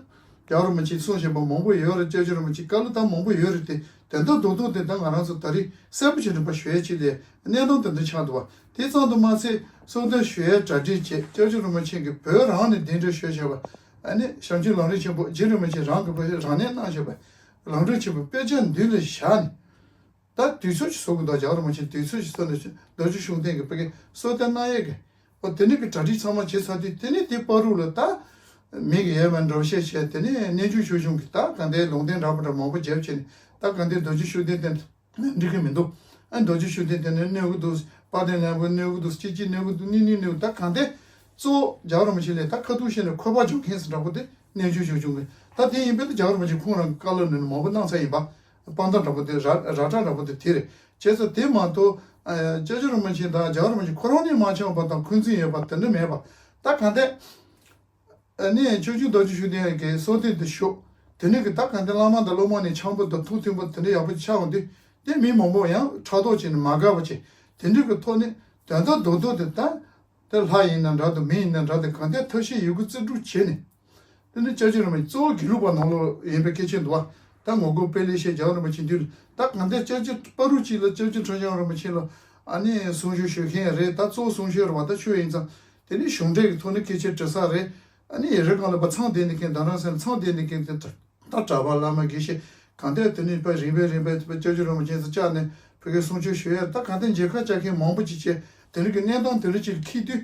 རྒྱལ་བ་རིན་པོ་ཆེས་གསུངས་བཞིན་པ་མང་པོ་ཡོད་རེད། སྐྱབས་རྗེ་རིན་པོ་ཆེའི་བཀའ་སློབ་ད་མང་པོ་ཡོད་རེད་དེ། དོན་དག་རྡོག་རྡོག་དེ་ད་ང་རང་ཚོ་ད་རེས་གསལ་པོ་བྱས་ནས་ཕར་ཞུ་ཡ་ཅིག་ལས་གནས་སྟངས་དེ་འདྲ་ཆགས་འདུག་བ། དེ་ཙམ་དུ་མ་ཚད་གསོལ་སྟོན་ཞུ་ཡའི་གྲ་སྒྲིག་བྱས། སྐྱབས་རྗེ་རིན་པོ་ཆེ་གིས་བོད་རང་ནས་གདན་འདྲེན་ཞུས་བྱས་པ། ཨ་ནི་བྱམས་ཆེན་ལམ་རིམ་ཆེན་པོ་རྗེ་རིན་པོ་ཆེ་རང་གིས་ཕར་རང་གནས་གནང་བྱས་པ། ལམ་རིམ་ཆེན་པོ་དཔེ་ཆ་མདུན་ལ་བཞག་ནས། ད་དུས་ཚོད་ཅིག་བཟོ་དགོས་འདུག་རྒྱལ་བ་རིན་པོ་ཆེ་དུས་ཚོད་ཅིག་བཟོས་ནས་རྡོ་རྗེ་ཤུགས་ལྡན་གྱིས་ཕ་གིར་གསོལ་སྟོན་གནང་ཡས་ཀྱི། འོ་དེ་ནས་ཀྱི་གྲ་སྒྲིག་ཚང་མ་བྱས་ཚར་དུས་དེ་ནས་དེ་བར་དུ་ལ་ད་མི་གི་ཡས་མས་འགྲེལ་བཤད་བྱས། དེ་ནས་རྣལ་འབྱོར་ཆོས་སྐྱོང་གིས་ད་གང་ལྟར་ལུང་བསྟན་འདྲ་པོ་འདྲ་མང་པོ་བརྒྱབ་བྱས་ནས། ད་གང་ལྟར་རྡོ་རྗེ་ཤུགས་ལྡན་དེ་འགྲིག་གི་མི་འདུག་ཨ་རྡོ་རྗེ་ཤུགས་ལྡན་དེ་ནས་གནོད་ཀྱི་འདུག་དཔལ་ལྡན་ལྷ་མོ་གནོད་ཀྱི་འདུག་གཅིག་གཅིག་གནོད་ཀྱི་འདུག་གཉིས་གཉིས་གནོད། ད་གང་ལྟར་གཙོ་བོ་རྒྱལ་བ་རིན་པོ་ཆེ་ལ་ད་ཁ་ཐུག་བཤད་ནས་འཁོར་བ་སྦྱོང་མཁན་ཟེར་འདྲ་པོ་དེ་རྣལ་འབྱོར་ཆོས་སྐྱོང་གི། ད་དེ་ཡིན་པས་ད་རྒྱལ་བ་རིན་པོ་ཆེ་ཁོང་རང་གི་བཀའ་སློབ་ནང་ནས་མང་པོ་གནང་ཚར་ཡིན་པ། དཔང་རྟགས་འདྲ་པོ་དེ་ར་ར་སྤྲོད་འདྲ་པོ་དེ་དེ་རེད། བྱས་ཙང་དེ་མ་གཏོགས་ཨ་སྐྱབས་རྗེ་རིན་པོ་ཆེ་དང་རྒྱལ་བ་རིན་པོ་ཆེ་ཁོ་རང་ནས་མ་འཆམ་པ་དང་འཁོན་འཛིན་ཡོད་པ་དེ་འདྲ་མེད་པ། ད་གང་ལྟར་ཨ་ནི་ཆོས་སྐྱོང་རྡོ་རྗེ་ཤུགས་ལྡན་གྱི་གསོལ་སྟོན་དེ་ཞུ། དེ་ནས་གི་ད་གང་ལྟར་བླ་མ་དང་སློབ་མ་ནས་འཆམ་པོ་དང་ཐུགས་མཐུན་པོ་དེ་འདྲ་ཡག་པོ་ཆགས་འོང་དུས། དེ་མི་མང་པོ་ཡང་ཕྲག་དོག་བྱས་ནས་མ་དགའ་བ་བྱས། དེ་འདྲ་གི་ཐོག་ནས་དོན་དག་རྡོག་རྡོག་དེ་ད། དེ་ལྷ་ཡིན་ན་འདྲ་འདུག་མི་ཡིན་ན་འདྲ་འདུག་གང་ལྟར་ཐབས་ཤེས་ཡོད་རྒུ་རྩལ་སྤྲུགས་བྱས་ནས། དེ་ནི་སྐྱབས་རྗེ་རིན་པོ་ཆེ་གཙོ་བོ་དགེ་ལུགས་པ་ནང་ལོགས་ཡིན་པའི་སྐད་ཆ་འདུག་བ། ད་ངོ་རྒོལ་སྤེལ་ལེ་ཤ་རྒྱལ་བ་རིན་པོ་ཆེ་མདུན་ལ། ད་གང་ལྟར་སྐྱབས་རྗེ་བར་དུ་གཅིག་ལ་སྐྱབས་རྗེ་ཁྲི་བྱང་རིན་པོ་ཆེ་ལ་ཨ་ནི་གསུང་ཆོས་ཞུ་མཁན་རེད། ད་གཙོ་བོ་གསུང་ཆོས་རེད་བ། ད་ཆོས་ཡིན་ཙང་དེ་ནི་གཞུང་འབྲེལ་གྱི་ཐོག་ནས་སྐད་ཆ་དྲི་ས་རེད། ཨ་ནི་ཡི་རེ་གང་ལ་བ་ཚང་བསྡད་ནས་མཁན་རྡ་རམ་ས་ལ་ཚང་བསྡད་ནས་མཁན་དེ་ད་གྲྭ་པ་བླ་མ་དགེ་བཤེས་གང་ལྟར་དེ་ནི་བ་རིམ་པས་རིམ་པས་སྐྱབས་རྗེ་རིན་པོ་ཆེ་ཚོ་བཅར་ནས་ཕ་གིར་གསུང་ཆོས་ཞུ་ཡ། ད་གང་ལྟར་མཇལ་ཁ་བཅར་མཁན་མང་པོ་ཅིག་བྱས། དེ་རིང་གི་གནས་སྟངས་དེ་འདྲ་ཅིག་ལ་འཁེལ་དུས།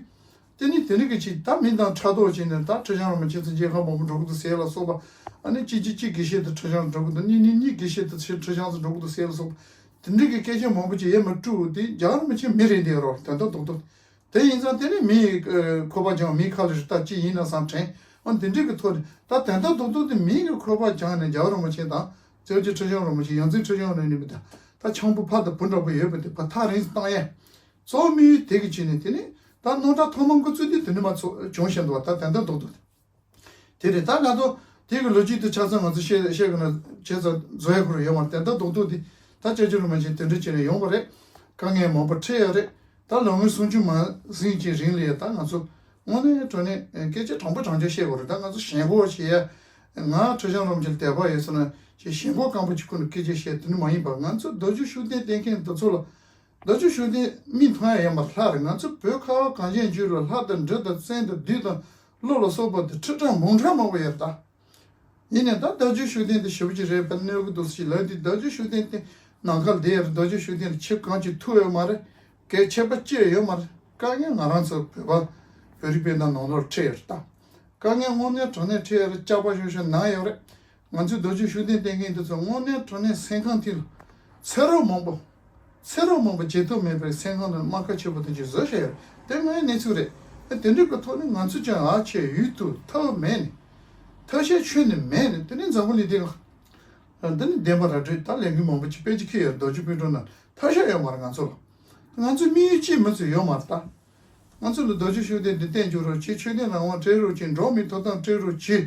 དེ་ནི་དེ་རིང་གི་ཅིག་ད་མི་དང་ཕྲག་དོག་བྱས་ནས་ད་ཁྲི་བྱང་རིན་པོ་ཆེ་ཚོ་མཇལ་ཁ་མང་པོ་འགྲོ་གི་འདུག་ཟེར་ལ་སོགས་པ། ཨ་ནི་གཅིག་གཅིག་གཅིག་དགེ་བཤེས་དང་ཁྲི་བྱང་འགྲོ་གི་འདུག་གཉིས་གཉིས་གཉིས་དགེ་བཤེས་དང་ཁྲི་བྱང་ཚོ་འགྲོ་གི་འདུག་ཟེར་ལ་སོགས་པ། དེ་འདྲ་གི་སྐད་ཆ་མང་པོ་ཅིག་ཡས་མ་སྤྲོད་དེ་རྒྱལ་བ་རིན་པོ་ཆེ་མི་རེད་འདི་རོགས་དོན་དག་རྡོག་རྡོག་དེ་ཡིན་ཙང་དེ་ནི་མིའི་ཨ་འཁོར་བ་སྦྱངས་མིའི་ཁ་ལ་རི་དྭགས་གཅིག་ཡིན་ན་བསམ་དྲན། ཨ་འདི་འདྲའི་གི་ཐོག་ནས་ད་དོན་དག་རྡོག་རྡོག་དེ་མིའི་གི་འཁོར་བ་སྦྱངས་ནས་རྒྱལ་བ་རིན་པོ་ཆེ་དང་སྐྱབས་རྗེ་ཁྲི་བྱང་རིན་པོ་ཆེ་ཡོངས་འཛིན་ཁྲི་བྱང་རིན་པོ་ཆེ་དང་ད་འཆམ་པོ་ཕ་དང་བུ་འདྲ་པོ་ཡོད་པ་དེ་ཕར་ཐག་རིང་དུ་བཏང་ཡས། གཙོ་བོ་དམིགས་ཡུལ་དེ་གི་ཆེད་ནས་དེ་ནི་ད་རྣམ་གྲངས་ཐོག་མ་འགོ་བཙུགས་དུས་དེ་ནི་མ་ཚོ་བྱུང་བཞིན་འདུག་བ། ད་དོན་དག་རྡོག་རྡོག་དེ། དེ་རེད། ད་ང་ཚོ་དེ་གི་ལོ་རྒྱུས་དེ་ཆ་ཚང་ང་ཚོ་བཤད་བཤད་དགོས་ན་བྱས་ཙང་རྫོགས་ཡ་ཁོ་རང་ཡོད་མ་རེད། དོན་དག་རྡོག་རྡོག་དེ་ད་སྐྱབས་རྗེ་རིན་པོ་ཆེ་དེ་འདྲ་བྱས་ནས་ཡོང་བ་རེད། དཀའ་ངལ་མང་པོ་འཕྲད་ཡོད་རེད། ད་ལོ་ངོ་སུམ་ཅུ་མ་ཟིན་གྱི་རིང་ལ་ཡ་ད་ང་ཚོ་དངོས་གནས་དྲང་གནས་སྐད་ཆ་དྲང་པོ་དྲང་བཞག་བཤད་དགོས་རེད། ད་ང་ཚོ་ཞེན་ཁོག་བྱེད་ཡ། ང་ཁྲི་བྱང་རིན་པོ་ཆེ་ལ་དད་པ་ཡོད་ཟེར་ན་ཅིག་ཞེན་ཁོག་སྐམ་པོ་ཅིག་ཁུར་ནས་སྐད་ཆ་བཤད་དེ་ནི་མ་ཡིན་པ། ང་ཚོ་རྡོ་རྗེ་ཤུགས་ལྡན་བསྟེན་མཁན་དེ་ཚོ་ལ། རྡོ་རྗེ་ཤུགས་ལྡན་མིག་མཐོང་ཡ་ཡོད་མ་རེད། ལྷ་རེད། ང་ཚོ་བོད་ཁ་བ་གངས་ཅན་ལྗོངས་ལ་ལྷ་དང་འདྲེ་དང་བཙན་དང་བདུད་དང་ཀླུ་ལ་སོགས་པ་དེ་ཁྲི་ཕྲག་མང་ཕྲག་མང་པོ་ཡོད་རེད་ད། ཡིན་ནའི་ད་རྡོ་རྗེ་ཤུགས་ལྡན་དེ་ཞེ་པོ་ཅིག་རེད་པ་གནོད་ཀྱི་འདུག་ཟེར་ལབ་དུས། རྡོ་རྗེ་ཤུགས་ལྡན་དེ་ནམ་མཁའ་ལ་བསྡད་ཡོད་རེད། རྡོ་རྗེ་ཤུགས་ལྡན་ལ་ཆེ་གང་ཅིག་ཐུག་ཡོད་མ་རེད། གལ་ཆེ་བ་ཅི་ཡང་ཡོད་མ་རེད། དཀའ་ངལ་ང་རང་ཚོ་བོད་པ་བོད་རིགས་སྤུན་ཟླ་ནང་ལོགས་འཕྲད་ཡོད་རེད་ད། དཀའ་ངལ་དངོས་གནས་དྲང་གནས་འཕྲད་ཡོད་རེད། སྐྱག་པ་ཤོར་ཤོར་ན་ཡོད་རེད། ང་ཚོས་རྡོ་རྗེ་ཤུགས་ལྡན་བསྟེན་མཁན་དེ་ཚོ་དངོས་གནས་དྲང་གནས་སེམས་ཁམས་ཐིག་ལ་ཚེ་རབས་མང་པོ། ཚེ་རབས་མང་པོ་བརྗེད་ཐབས་མེད་པའི་སེམས་ཁམས་ལ་རྨ་ཁ་ཆེ་པོ་དེ་ཅིག་བཟོས་བཞག་ཡོད་རེད། དེ་ང་ཡི་གནས་ཚུལ་རེད། དེ་འདྲའི་གི་ཐོག་ནས་ང་ཚོས་ཀྱང་ཨ་ཆེ་ཡུལ་དུ་ཐབས་མེད་ནས། ཐབས་ཤེས་ཁྱོན་ནས་མེད་ནས། དེ་ནས་འཛམ་བུ་གླིང་འདི་ལ། འདི་ནི་བདེན་པ་ར་སྤྲོད་ད་ལས་འགུལ་མང་པོ་ཅིག་སྤེལ་གྱི་ཁེལ་ཡོད་རེད། རྡོ་རྗེ་སྤུན་གྲོགས་རྣམས་ཐབས་ཤེས་ཡོད་མ་རེད་ང་ཚོ་ལ། ང་ཚོའི་དམིགས་ཡུལ་ཅིག་མི་ཚོ་ཡོད་མ་རེད་ད། ང་ཚོ་ལ་རྡོ་རྗེ་ཤུགས་ལྡན་འདི་བསྟེན་བཅུག་རོགས་གྱིས། ཆོས་དད་རང་དབང་སྤྲད་རོགས་གྱིས། འགྲོ་བ་མིའི་ཐོབ་ཐང་སྤྲད་རོགས་གྱིས།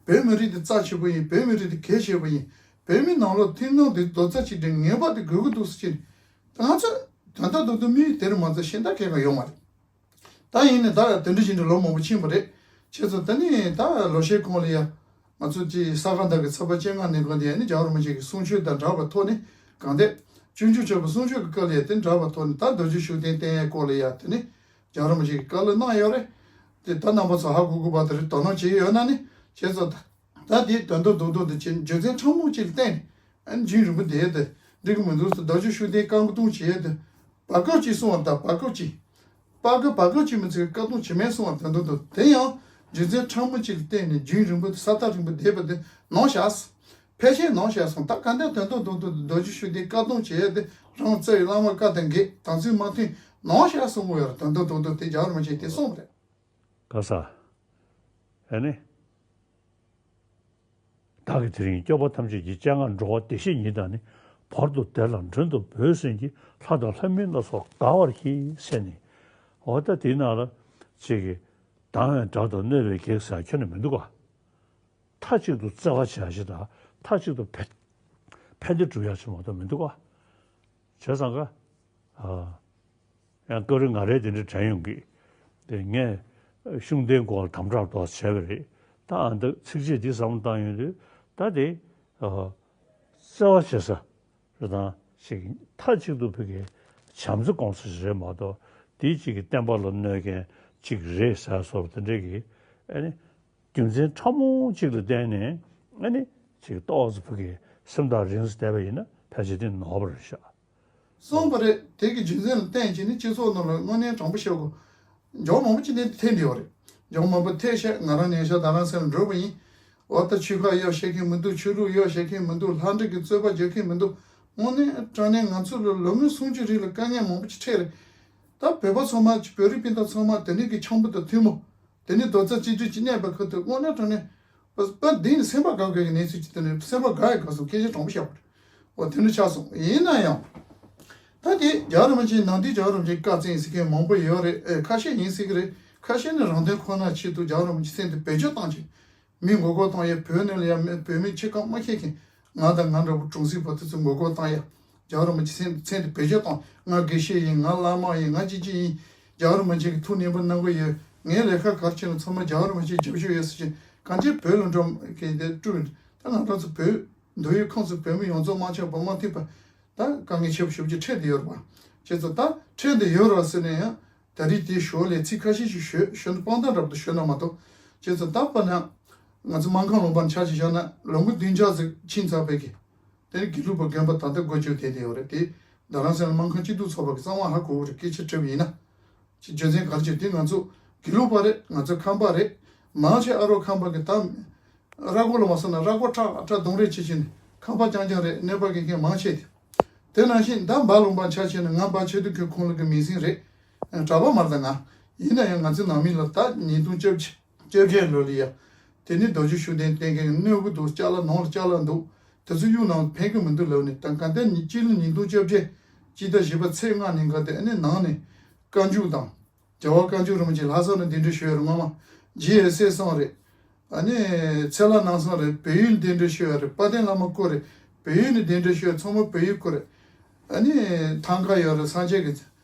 བོད་མི་རིགས་འདི་རྩ་ཆེ་པོ་ཡིན། བོད་མི་རིགས་འདི་གལ་ཆེ་པོ་ཡིན། བོད་མི་ནང་ལོགས་མཐུན་སྒྲིལ་འདི་རྡོག་རྩ་གཅིག་སྒྲིལ་ངེས་པར་དུ་དགོས་ཀྱི་འདུག་ཟེར་གྱིས། ད་ང་ཚོ་དོན་དག་རྡོག་རྡོག་དམིགས་ཡུལ་དེར་མ་ཚད་གཞན་དག་གང་ཡང་ཡོད་མ་རེད། ད་ཡིན་ནའི་ད་དེ་འདྲ་བཞིན་དུ་ལོ་མང་པོ་ཕྱིན་པ་རེད། བྱས་ཙང་ད་ནི་ད་ལོ་ཤས་གོང་ལ་ཡ། ང་ཚོ་དེ་ས་ག་ཟླ་གི་ཚེས་པ་བཅོ་ལྔ་ནས་གོ་དེ་ཡ་ནི་རྒྱལ་བ་རིན་པོ་ཆེ་གི་གསུང་ཆོས་དང་སྦྲགས་པའི་ཐོག་ནས་གང་ལྟར། སྤྱོད་འཇུག་ཆེན་པོ་གསུང་ཆོས་ཀྱི་སྐབས་ལ་ཡ་དེ་འདྲ་བའི་ཐོག་ནས་ད་རྡོ་རྗེ་ཤུགས་ལྡན་བསྟེན་ཡའི་སྐོར་ལ་ཡ་དེ་ནི་རྒྱལ་བ་རིན་པོ་ཆེ་གི་བཀའ་སློབ་གནང་ཡོད་རེད། དེ་ད་རྣམ་པ་ཚོ་ཧ་གོ་གི་བ་དེ་རེད། དོ་སྣང་བྱེད་ཡོད་ན་ནི་བྱས་ཙང་ད། ད་དེའི་དོན་དག་རྡོག་རྡོག་དེ་ཅིག་རྒྱུ་མཚན་ཕྲ་མོ་ཅིག་ལ་བརྟེན་ནས་ཨ་ནི་རྒྱུན་རིང་པོ་བསྡད་དེ་འགྲིག་གི་མི་འདུག་ཟེར། རྡོ་རྗེ་ཤུགས་ལྡན་བཀའ་བརྡུང་བྱེད་ཡས་དེ་བར་སྐབས་ཅིག་སོང་བ་དང་། བར་སྐབས་ཅིག་བར་སྐབས་བར་སྐབས་ཅིག་མི་ཚེ་བཀའ་བརྡུང་བྱེད་མེད་སོང་བ་དོན་དག་འདུག་དེ་ཡང་རྒྱུ་མཚན་ཕྲ་མོ་ཅིག་ལ་བརྟེན་ནས་རྒྱུན་རིང་པོ་དེ་ས་ཐག་རིང་པོ་བསྡད་པ་དེ་ནོར་ཤག་ཕལ་ཆེར་ནོར་ཤག་སོང་། ད་ག་འདྲ་དོན་དག་རྡོག་རྡོག་རྡོ་རྗེ་ཤུགས་ལྡན་བཀའ་བརྡུང་བྱེད་ཡས་དེ་རང་རྩ་བའི་བླ་མ་བཀའ་དང་འགལ། དམ་ཚིག་མ་མཐུན། ནོར་ཤག་གསུང་གི་ཡོད་རེད། དོན་དག་རྡོག་རྡོག་དེ་རྒྱལ་བ་རིན་པོ་ཆེས་དེ་གསུངས་པ་རེད། ག་ས། ཨ་ནི། བདག་གིས་དེ་རིང་སྐྱོབ་པ་ཐམས་ཅད་ཀྱི་སྤྱན་སྔར་འགྲོ་བ་བདེ་གཤེགས་ཉིད་དང་ནི། བར་དུ་བདེ་ལ་མགྲོན་དུ་བོས་ཟིན་གྱི། ལྷ་དང་ལྷ་མིན་ལ་སོགས་དགའ་བར་གྱིས་ཟེར་ནས། འོ་ད་དེའི་ནང་ལ་ཅིག་གིས་སྡང་བའི་དགྲ་དང་གནོད་པའི་བགེགས་ཟེར་ཁྱོན་ནས་མི་འདུག་ག་མཐའ་གཅིག་ཏུ་བརྩེ་བ་བྱ་ཞིག་དང་མཐའ་གཅིག་ཏུ་ཕན་ཕན་བདེ་སྒྲུབ་ཡ་ཞིག་མ་གཏོགས་མི་འདུག་ག་བྱས་ཙང་ཀ་ཨ། ཡང་སྐབས་རེ་ང་རའི་དེ་འདྲ་དྲན་ཡོང་གི། དེ་ངས་ཤུགས་ལྡན་སྐོར་ལ་དམ་དྲག་ཏོག་ཙམ་བྱས་པ་རེད། ད་ཨ་འདི་ཚིགས་བཅད་འདི་བསམ་བློ་བཏང་ཡོང་དུས་ད་དེ་ཨ་བརྩེ་བ་བྱེད་ས་རེད་དང་ཅིག་མཐའ་གཅིག་ཏུ་ཕ་གི་བྱམས་བརྩེ་སྐོང་ས་ཞིག་རེད་མ་གཏོགས་དེའི་གཅིག་གི་བསྟན་པ་ལ་གནོད་མཁན་གཅིག་རེད་ཟེར་སོགས་དེ་འདྲ་གི་ཨ་ནི་རྒྱུ་མཚན་ཕྲ་མོ་གཅིག་ལ་བརྟེན་ནས་ཨ་ནི་ཅིག་ཏོག་ཙམ་ཕ་གི་སེམས་ཐག་རིང་ཙམ་བསྡད་པ་ཡིན་ན་ཕལ་ཆེར་དེ་ནོར་བ་རེད་ཤག་གསུངས་པ་རེད། དེ་གི་རྒྱུ་མཚན་ལ་བརྟེན་བྱས་ནས་སྤྱི་ཚོགས་ནང་ལ་དངོས་གནས་དྲང་པོ་བཤད་དགོས། མགྱོགས་མང་པོ་ཅིག་ནས་ཐེབས་བསྡད་ཡོད་རེད། མགྱོགས་མང་པོ་ཐེབས་ཤག་ང་རང་ཉེ་ཆར་རྡ་རམ་ས་ལ་འགྲོ་བ་ཡིན། འོ་ད་ཆོལ་ཁ་གཡོག་བཤད་མཁན་མི་འདུག་ཆོས་ལུགས་གཡོག་བཤད་མཁན་མི་འདུག་ལྷ་འདྲེ་གི་རྩོད་པ་རྒྱག་མཁན་མི་འདུག་དངོས་གནས་དྲང་གནས་ང་ཚོ་ལ་ལོ་ངོ་སུམ་ཅུ་རིང་ལ་དཀའ་ངལ་མང་པོ་ཅིག་འཕྲད་རེད། ད་བོད་པ་ཚང་མ་བོད་རིགས་སྤུན་ཟླ་ཚང་མ་དེ་ནས་ཀྱི་འཆམ་པོ་དང་མཐུན་མོ། དེ་ནས་རྡོག་རྩ་གཅིག་སྒྲིལ་གྱིས་གནས་པ་ཁོ་ཐག་དངོས་གནས་དྲང་གནས། པ་པ་འདི་ནི་སེམས་པ་དགའ་དགའ་གི་གནས་ཚུལ་ཅིག་དེ་ནི་སེམས་པ་དགའ་ཡི་དགའ་སོང་སྐད་ཆ་དྲང་པོ་བཤད་པ་རེད། འོ་དེ་འདྲ་ཆགས་སོང་ཡིན་ན་ཡང་། ད་དེ་རྒྱལ་བ་རིན་པོ་ཆེ་ནམ་དུས་རྒྱལ་བ་རིན་པོ་ཆེ་བཀའ་བཙན་ཟེར་མཁན་མང་པོ་ཡོད་རེད། ཨེ་ཁ་ཤས་ཡིན་སྲིད་གི་རེད། ཁ་ཤས་ནི་རང་དོན་ཁོ་ན་ཆེད་དུ་རྒྱལ་བ་རིན་པོ་ཆེ་སེམས་དེ་བེད་སྤྱོད་བཏང་ཆེད། མི་མགོ་སྐོར་བཏང་ཡས་བོད་ནང་ལ་ཡ་མི་བོད་མི་ཆེ་ཁག་མ་ཁེལ་མཁན་ང་དང་ང་འདྲ་བོ་གྲོང་གསེབ་པ་དེ་ཚོ་མགོ་སྐོར་བཏང་ཡ། རྒྱལ་བ་རིན་པོ་ཆེ་མཚན་མཚན་དེ་བེད་སྤྱོད་བཏང་ང་དགེ་བཤེས་ཡིན་ང་བླ་མ་ཡིན་ང་ཅི་ཅི་ཡིན། རྒྱལ་བ་རིན་པོ་ཆེ་གི་ཐུགས་མཉེས་པོ་གནང་གི་ཡོད། ངའི་ལས་ཀ་ག་རེ་བྱས་ན་ཚང་མ་རྒྱལ་བ་རིན་པོ་ཆེ་རྒྱབ་སྐྱོར་ཡོད་ཟེར་བཞིན་གང་ཅི་བོད་ལ་འགྲོ་གི་དེ་སྤྲུལ་ད་ང་རང་ཚོ་བོད་འདུལ་ཡུལ་ཁོངས་སུ་བོད་མི་ཡོངས་རྫོགས་མ་ཆགས་པ་མ་ཐུབ་པ་ད་དཀའ་ངལ་ཆེ་པོ་ཞེ་པོ་ཅིག་འཕྲད་བསྡད་ཡོད་རེད་པ། བྱས་ཙང་ད་འཕྲད་བསྡད་ཡོད་རེད་ཟེར་ནས་ཡང་། ད་རེས་དེའི་ཞོར་ལས་ཚིག་ཁ་ཤས་ཤིག་ཤོད་ཤོད་ན་དཔང་རྟགས་འདྲ་པོ་ཞུ་ན་མ་གཏོགས། བྱས་ཙང་ད་དཔེར་ན། ང་ཚོ་སྨར་ཁམས་ལུང་པར་ཆ་ཅིག་བཞག་ན་ལོ་ངོ་བདུན་ཅུ་ཙམ་ཕྱིན་ཚར་བའི་གི། དེ་ནི་དགེ་ལུགས་པ་དགོན་པ་ད་ལྟ་སྒོ་བཅུག་བསྡད་དེ་ཡོད་རེད་དེ། རྡ་རམ་ས་ལ་སྨར་ཁམས་སྐྱིད་སྡུག་ཚོགས་པ་གི་གཙང་མ་ཧ་གོ་གི་རེད་སྐད་ཆ་དྲིས་པ་ཡིན་ན། ཅིག་རྒྱུ་མཚན་ག་རེ་བྱས་དེ་ང་ཚོ་དགེ་ལུགས་པ་རེད་ང་ཚོ་ཁམས་པ་རེད། མང་ཆེ་ཨ་རོགས་ཁམས་པ་གི་ད། ར་སྐོར་ལ་མ་སོང་ན་ར་སྐོར་ཁྲ་ཁྲ་གདོང་རེད་ཅེས་བྱས་ནས་ཁམས་པ་རྐྱང་རྐྱང་རེད་གནོད་པ་གི་མཁན་མང་ཆེ་དེ། དེ་ནང་བཞིན་ད་འབའ་ལུང་པ་ཆ་བྱས་ན་ང་འབའ་ཆོས་སྡུད་ཁུལ་ཁོངས་ལ་གི་མིང་སྲིང་རེད། གྲྭ་པ་མ་རེད་ད་ང་། ཡིན་ན་ཡང་ང་ཚོའི་ནང་མི་ལ་ད་ཉིས་སྟོང་བཅོ་བརྒྱད་ལོ་ལ་ཡ། དེ་ནི་རྡོ་རྗེ་ཤུགས་ལྡན་བསྟེན་མཁན་གནོད་གི་འདུག་ཅ་ལག་ནང་ལ་ཅ་ལག་འདུག་དེ་ཚོ་གཡུག་ནང་ཕན་གི་མི་འདུག་ལབ་ནས་ད་ག་འདི་ནི་སྤྱི་ལོ་ཉིས་སྟོང་བཅོ་བརྒྱད་སྤྱི་ཟླ་བཞི་པ་ཚེས་ལྔ་ཉིན་ག་དེ་ཨ་ནི་ནང་ནས་བཀའ་འགྱུར་དང་། རྒྱལ་བ་བཀའ་འགྱུར་རིན་པོ་ཆེ་ལྷ་ས་ནས་གདན་འདྲེན་ཞུས་ཡོད་རེད་སྔོན་མ། རྗེ་ཡབ་སྲས་གསུམ་རེད། ཨ་ནི་ཚེ་ལྷ་ནང་གསང་རེད་བལ་ཡུལ་གདན་འདྲེན་ཞུས་ཡོད་རེད་དཔལ་ལྡན་བླ་མ་སྐུ་རེད། བལ་ཡུལ་ནས་གདན་འདྲེན་ཞུས་ཡོད་ཚང་མ་བལ་ཡུལ་སྐུ་རེད། ཨ་ནི་ཐང་ཀ་ཡོད་རེད་སངས་རྒྱས་ཀྱི།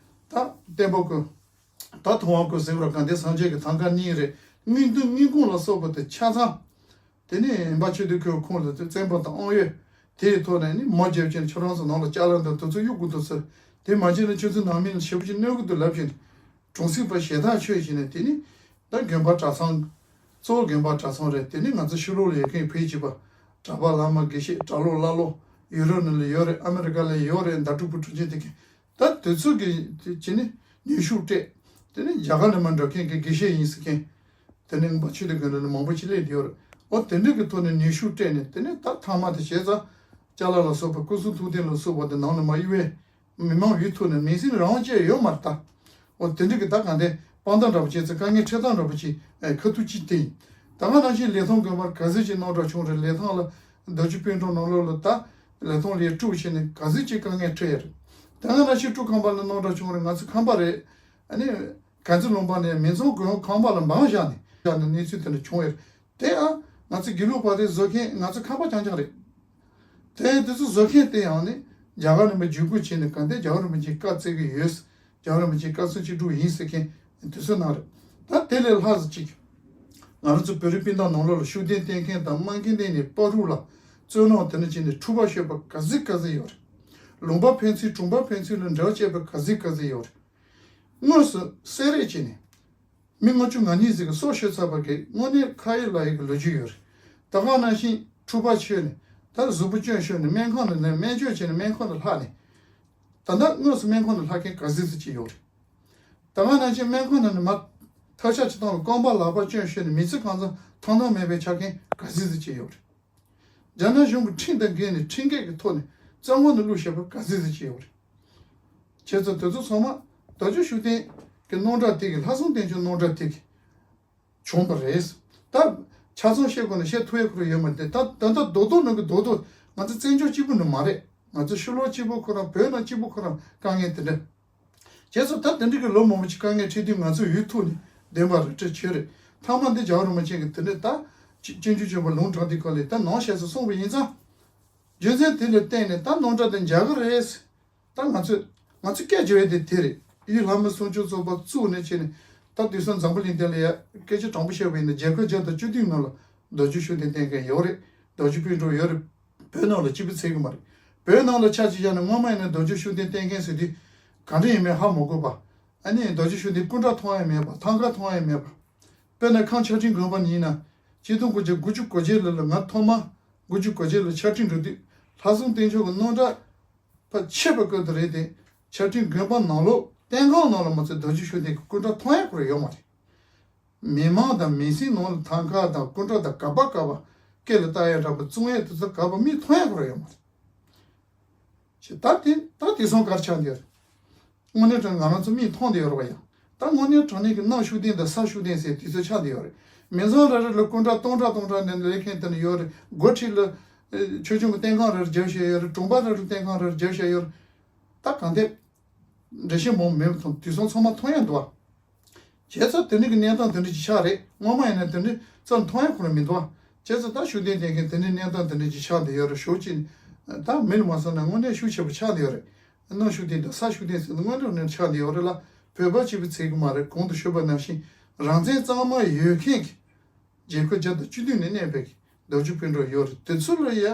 ད་བསྟན་པ་སྐུ། ད་ཐུབ་དབང་སྐུ་ཟེར་བ་ག་འདི་སངས་རྒྱས་ཀྱི་ཐང་ཀ་གཉིས་རེད། དངུལ་མདུན་དངུལ་ཁུང་ལ་སོགས་པ་དེ་ཆ་ཚང་། དེ་ནས་འབའ་ཆོས་སྡེ་ཁུལ་ཁོངས་ལ་བཙན་པོ་དང་དབང་ཡོད། དེའི་ཐོག་ནས་ནི་མོ་རྒྱབ་ཀྱིན་ཁྱོད་རང་ཚོ་ནང་ལ་ཅ་ལག་འདི་དུས་ཚོད་གཡུག་དགོས་འདུག་ཟེར། དེ་མ་བྱས་ན་ཁྱོད་ཚོ་ནང་མི་ལ་ཞེ་པོ་ཅིག་གནོད་ཀྱི་འདུག་ལབ་བཞིན། གྲོང་གསེབ་པ་ཞེ་ཐག་ཆོད་བཞིན་ནས་དེ་ནི། ད་དགོན་པ་གྲྭ་ཚང་། གཙོ་བོ་དགོན་པ་གྲྭ་ཚང་རེད་དེ་ནི་ང་ཚོ་ཕྱི་ལོགས་ལ་ཡོད་མཁན་བོད་ཀྱི་པ། གྲྭ་པ་བླ་མ་དགེ་བཤེས་གྲྭ་ལོག་བླ་ལོག་ཡུ་རོབ་ནང་ལ་ཡོད་རེད་ཨ་མི་རི་ཀ་ལ་ཡོད་རེད་ཟླ་དྲུག་པོ་དྲུག་ཅན་དེ་ག་ད་དུས་ཚོད་ཀྱི་ཀྱི་ནི་ནུས་ཤུགས་སྤྲད། དེ་ནི་རྒྱ་གར་ནས་མར་འགྲོ་མཁན་གྱི་དགེ་བཤེས་ཡིན་ཟེར་མཁན། དེ་ནི་ངན་པ་ཆོས་སྡེ་དགོན་ནང་ནས་མང་པོ་ཅིག་སླེབས་བསྡད་ཡོད་རེད། འོ་དེ་འདྲ་གི་ཐོག་ནས་ནུས་ཤུགས་སྤྲད་ནས་དེ་ནི་ད་ཐ་མག་དེ་བྱས་ཙང་། ཅ་ལག་ལ་སོགས་པ་སྐུ་གསུང་ཐུགས་རྟེན་ལ་སོགས་པ་དེ་ནང་ནས་མ་གཡུག་པས། མི་མང་ཡུལ་ཐུག་ནས་མིང་སྲིང་རང་དབང་བཅས་ཡོད་མ་རེད་ད། འོ་དེ་འདྲ་གི་ད་གང་དེ་དཔང་རྟགས་འདྲ་པོ་བྱས་ཚེ་དཀའ་ངལ་འཕྲད་སྟངས་འདྲ་པོ་ཅིག་ཁ་ཐུག་ཅིག་དེ་ཡིན། ད་ག་ནང་བཞིན་ལི་ཐང་དགོན་པར་ག་ཚོད་ཅིག་གནམ་གྲུ་བྱུང་རེད་ལི་ཐང་ལ་རྡོ་རྗེ་སྤུན་གྲོགས་ནང་ལོགས་ལ་ད། ལི་ཐང་ལ་དཀྲུག་བྱས་ནས་ག་ཚོད་ཅིག་དཀའ་ངལ་འཕྲད་ཡ་རེད། ད་ག་ནང་བཞིན་ཀྲུ་ཁམས་པ་ལ་གནམ་གྲུ་བྱུང་རེད་ང་ཚོ་ཁམས་པ་རེད། ཨ་ནི། གངས་རྫོང་ལུང་པ་ནས་མི་ཚང་དགོན་ཁམས་པ་ལ་འབངས་བཞག་ནས་བཞག་ནས་གནས་ཚུལ་དེ་འདྲ་བྱུང་ཡོད་རེད། དེ་ཡང་ང་ཚོ་དགེ་ལུགས་པ་རེད་བཟོ་མཁན་ང་ཚོ་ཁམས་པ་རྐྱང་རྐྱང་རེད། དེ་དེ་ཚོ་བཟོ་མཁན་དེ་ཡང་ནི་རྒྱ་གར་ནས་མ་བརྒྱུད་སྐུར་བྱས་ནས་གང་ལྟར་རྒྱ་གར་རིན་པོ་ཆེའི་བཀའ་བརྩི་གི་ཡོད། རྒྱ་གར་རིན་པོ་ཆེའི་བཀའ་སྲུང་བཅུ་དྲུག་ཡིན་ཟེར་མཁན་དེ་ཚོ་ནང་རེད། ད་དེ་ལས་ལྷག་ཙམ་ཅིག་ང་རང་ཚོ་བོད་རིགས་སྤུན་ཟླ་ནང་ལོགས་ལ་ཤུགས་ལྡན་བསྟེན་མཁན་དང་དམངས་ཀྱི་སྟེང་ནས་བར་དུ་ལ་བཙོན་ནང་དེ་འདྲ་བྱས་ནས་འཁྲུག་པ་ཤོད་པ་ག་ཚོད་ག་ཚོད་ཡོད་རེད། ལུང་པ་ཕན་ཚུན་གྲོང་པ་ཕན་ཚུན་ལ་འབྲེལ་བ་བྱས་པ་ག་ཚོད་ག་ཚོད་ཡོད་རེད། དངོས་སུ་བསད་རེས་བྱས་ནས། མི་ལྔ་བཅུ་ང་གཉིས་ཟིག་གི་སྲོག་ཤོར་ཚར་བ་གི་དངོས་གནས་ཁ་ཡོད་ལག་ཡོད་ཀྱི་ལོ་རྒྱུས་ཡོད་རེད། ད་ག་ནང་བཞིན་འཁྲུག་པ་ཆོད་ནས་ད་གཟུགས་པོ་སྐྱོན་ཤོར་ནས་སྨན་ཁང་ནང་ནས་སྨན་བཅོས་བྱས་ནས་སྨན་ཁང་ནང་ལྷག་ནས། ད་ལྟ་དངོས་སུ་སྨན་ཁང་ནང་ལྷག་མཁན་ག་ཚོད་ཙམ་ཅིག་ཡོད་རེད། ད་ག་ནང་བཞིན་སྨན་ཁང་ནང་ནས་མར་ཐབས་ཤ་ཅིག་བཏང་ལ་རྐང་པ་ལག་པ་སྐྱོན་ཤོར་ནས་མི་ཚེ་གང་ཚང་ཐང་ཐང་མེད་པའི་ཆ་རྐྱེན་ག་ཚོད་ཙམ་ཅིག་ཡོད་རེད། རྒྱ་ནག་གཞུང་གི་ཁྲིམས་དང་འགལ་ནས་ཁྲིམས་འགལ་གྱི་ཐོག་ནས་བཙོན་ཁང་ནང་བླུགས་བཞག་པ་ག་ཚོད་ཙམ་ཅིག་ཡོད་རེད། བྱས་ཙང་དེ་ཚོ་ཚང་མ་རྡོ་རྗེ་ཤུགས་ལྡན་གྱི་རྣམ་གྲངས་དེ་གི་ལྷག་བསམ་ལྡན་ཕྱུག་རྣམ་གྲངས་དེ་གི་བྱུང་བ་རེད། ད་ཆ་ཚང་བཤད་དགོས་ན་བཤད་ཐུབ་ཡ་ཁོ་རང་ཡོད་མ་རེད་ད་ད་ལྟ་རྡོག་རྡོག་ནང་གི་རྡོག་རྡོག་ང་ཚོ་བཙན་བྱོལ་གཅིག་པུ་ནི་མ་རེད། ང་ཚོ་ཕྱི་ལོགས་གཅིག་པུ་ཁོ་རང་བོད་ནང་གཅིག་པུ་ཁོ་རང་དཀའ་ངལ་དེ་འདྲ། བྱས་ཙང་ད་དེ་འདྲ་གི་ལོ་མང་པོ་ཅིག་དཀའ་ངལ་འཕྲད་དུས་ང་ཚོ་ཡུལ་ཐུག་ནས་བདེན་པ་རེ་ཁྲིད་བྱོས་རེད། མཐའ་མ་འདི་རྒྱལ་བ་རིན་པོ་ཆེ་གི་དེ་ནས་ད་སྤྱི་སྤྱི་འཐུས་ཆེན་པོ་ལུང་དྲངས་དེ་ག་ལས་ད་ནང་བཤད་ས་གསུངས་པ་ཡིན་ཙང་། རྒྱུ་མཚན་དེ་ལ་བརྟེན་ནས་ད་རྣམ་གྲངས་དེ་འཇགས་གི་རེད། ད་ང་ཚོས་ང་ཚོས་སྐད་བརྗོད་ཡས་དེ་དེ་རེད། གཡུ་ལྷ་མོ་སུམ་ཅུ་རྩ་གསུམ་པ་བཙུགས་ནས་བྱས་ནས། ད་དེང་སང་འཛམ་བུ་གླིང་སྟེང་ལ་ཡ་སྐད་ཆ་དྲང་པོ་བཤད་པ་ཡིན་ན། རྒྱལ་ཁབ་བརྒྱ་དང་བཅུ་བདུན་ནང་ལ་རྡོ་རྗེ་ཤུགས་ལྡན་བསྟེན་མཁན་ཡོད་རེད། རྡོ་རྗེ་སྤུན་གྲོགས་ཡོད་རེད། བོད་ནང་ལ་གཅིག་པུ་ཚད་ཀྱི་མ་རེད། བོད་ནང་ལ་ཆ་གཅིག་བཞག་ན། སྔོན་མ་ཡིན་ན་རྡོ་རྗེ་ཤུགས་ལྡན་བསྟེན་མཁན་ཟེར་དུས་ག་འདྲ་ཡིན་མིན་ཧ་མ་གོ་བ། ཨ་ནི་རྡོ་རྗེ་ཤུགས་ལྡན་སྐུ་འདྲ་མཐོང་ཡ་མེད་པ། ཐང་ག་མཐོང་ཡ་མེད་པ། དཔེར་ན་ཁམས་ཆ་འཕྲིན་དགོན་པ་ཡིན་ན། ཆིག་སྟོང་དགུ་བརྒྱ་དགུ་བཅུ་གོ་བརྒྱད་ལོ་ལ་ང་ཐོག་མ་དགུ་བཅུ་གོ་བརྒྱད་ལོ་ཆ་འཕྲིན་འགྲོ་དུས། ལྷ་སྲུང་བསྟེན་མཆོག་གི་རྣམ་གྲངས་ཕར་ཆད་པ་བཀོད་དེ་རེད་དེ། ཆ་འཕྲིན་དགོན་པ་ནང་ལོགས་བསྟན་ཁང་ནང་ལ་མ་ཚད་རྡོ་རྗེ་ཤུགས་ལྡན་གྱི་སྐུ་འདྲ་མཐོང་ཡ་ཁོ་རང་ཡོད་མ་རེད། མི་མང་དང་མི་སེར་ནང་ལ་ཐང་ག་དང་སྐུ་འདྲ་དང་ག་པ་ག་པ་སྐེ་ལ་བཏགས་ཡ་འདྲ་པོ་བཙུགས་ཡ་དེ་ཚོ་ག་པ་མིས་མཐོང་ཡ་ཁོ་རང་ཡོད་མ་རེད། ཞེས་ད་དེ་ད་དེང་སང་ག་རེ་ཆགས་བསྡད་ཡོད་རེད། དངོས་གནས་དྲང་ང་རང་ཚོ་མིས་མཐོང་བསྡད་ཡོད་རེད་པ་ཡ། ད་དངོས་གནས་དྲང་གནས་ཀྱི་གནམ་ཤུགས་ལྡན་དང་ས་ཤུགས་ལྡན་ཟེར་དུས་ཚོད་ཆགས་བསྡད་ཡོད་རེད། མི་ཚང་རེ་རེ་ལ་སྐུ་འདྲ་སྟོང་ཕྲག་སྟོང་ཕྲག་ནས་སླེབས་མཁན་དེ་འདྲ་ཡོད་རེད། སྒོ་འཁྲིས་ལ་ཨེ་ཆོས་སྐྱོང་གི་བསྟན་ཁང་རེ་རེ་བརྒྱབ་བཞག་ཡོད་རེད། གྲོང་པ་རེ་རེ་བསྟན་ཁང་རེ་རེ་བརྒྱབ་བཞག་ཡོད་རེད། ད་གང་ལྟར་འགྲེལ་བཤད་མང་པོ་མེད་པ་དང་། དུས་སང་ཚང་མ་མཐོང་ཡ་འདུག་བ། བྱས་ཙང་དེ་འདྲ་གི་གནས་སྟངས་དེ་འདྲ་ཅིག་ཆགས་རེད། སྔོན་མ་ཡིན་ན་དེ་འདྲ་རྩ་མཐོང་ཡ་ཁོ་རང་མི་འདུག་བ། བྱས་ཙང་ད་ཤུགས་ལྡན་བསྟེན་མཁན་དེ་འདྲའི་གནས་སྟངས་དེ་འདྲ་ཅིག་ཆགས་བསྡད་ཡོད་རེད། ཞོགས་ཀྱི་ད་མི་ལ་མ་བསམ་ན་དངོས་གནས་ཤུགས་ཆེ་པོ་ཆགས་བསྡད་ཡོད་རེད། གནམ་ཤུགས་ལྡན་དང་ས་ཤུགས་ལྡན་ཟེར་ན་དངོས་གནས་ཆགས་བསྡད་ཡོད་རེད་ལ། བོད་པ་གཅིག་པུ་ཚད་ཀྱི་མ་རེད། གོང་དུ་ཞུས་པ་ནང་བཞིན་རང་བཙན་གཙང་མ་ཡོད་མཁན་གྱི་རྒྱལ་ཁབ་བརྒྱ་དང་བཅུ་བདུན་ནས་གནས་པའི་རྡོ་རྗེ་སྤུན་གྲོགས་ཡོད་རེད། དེ་ཚོ་ལ་ཡ་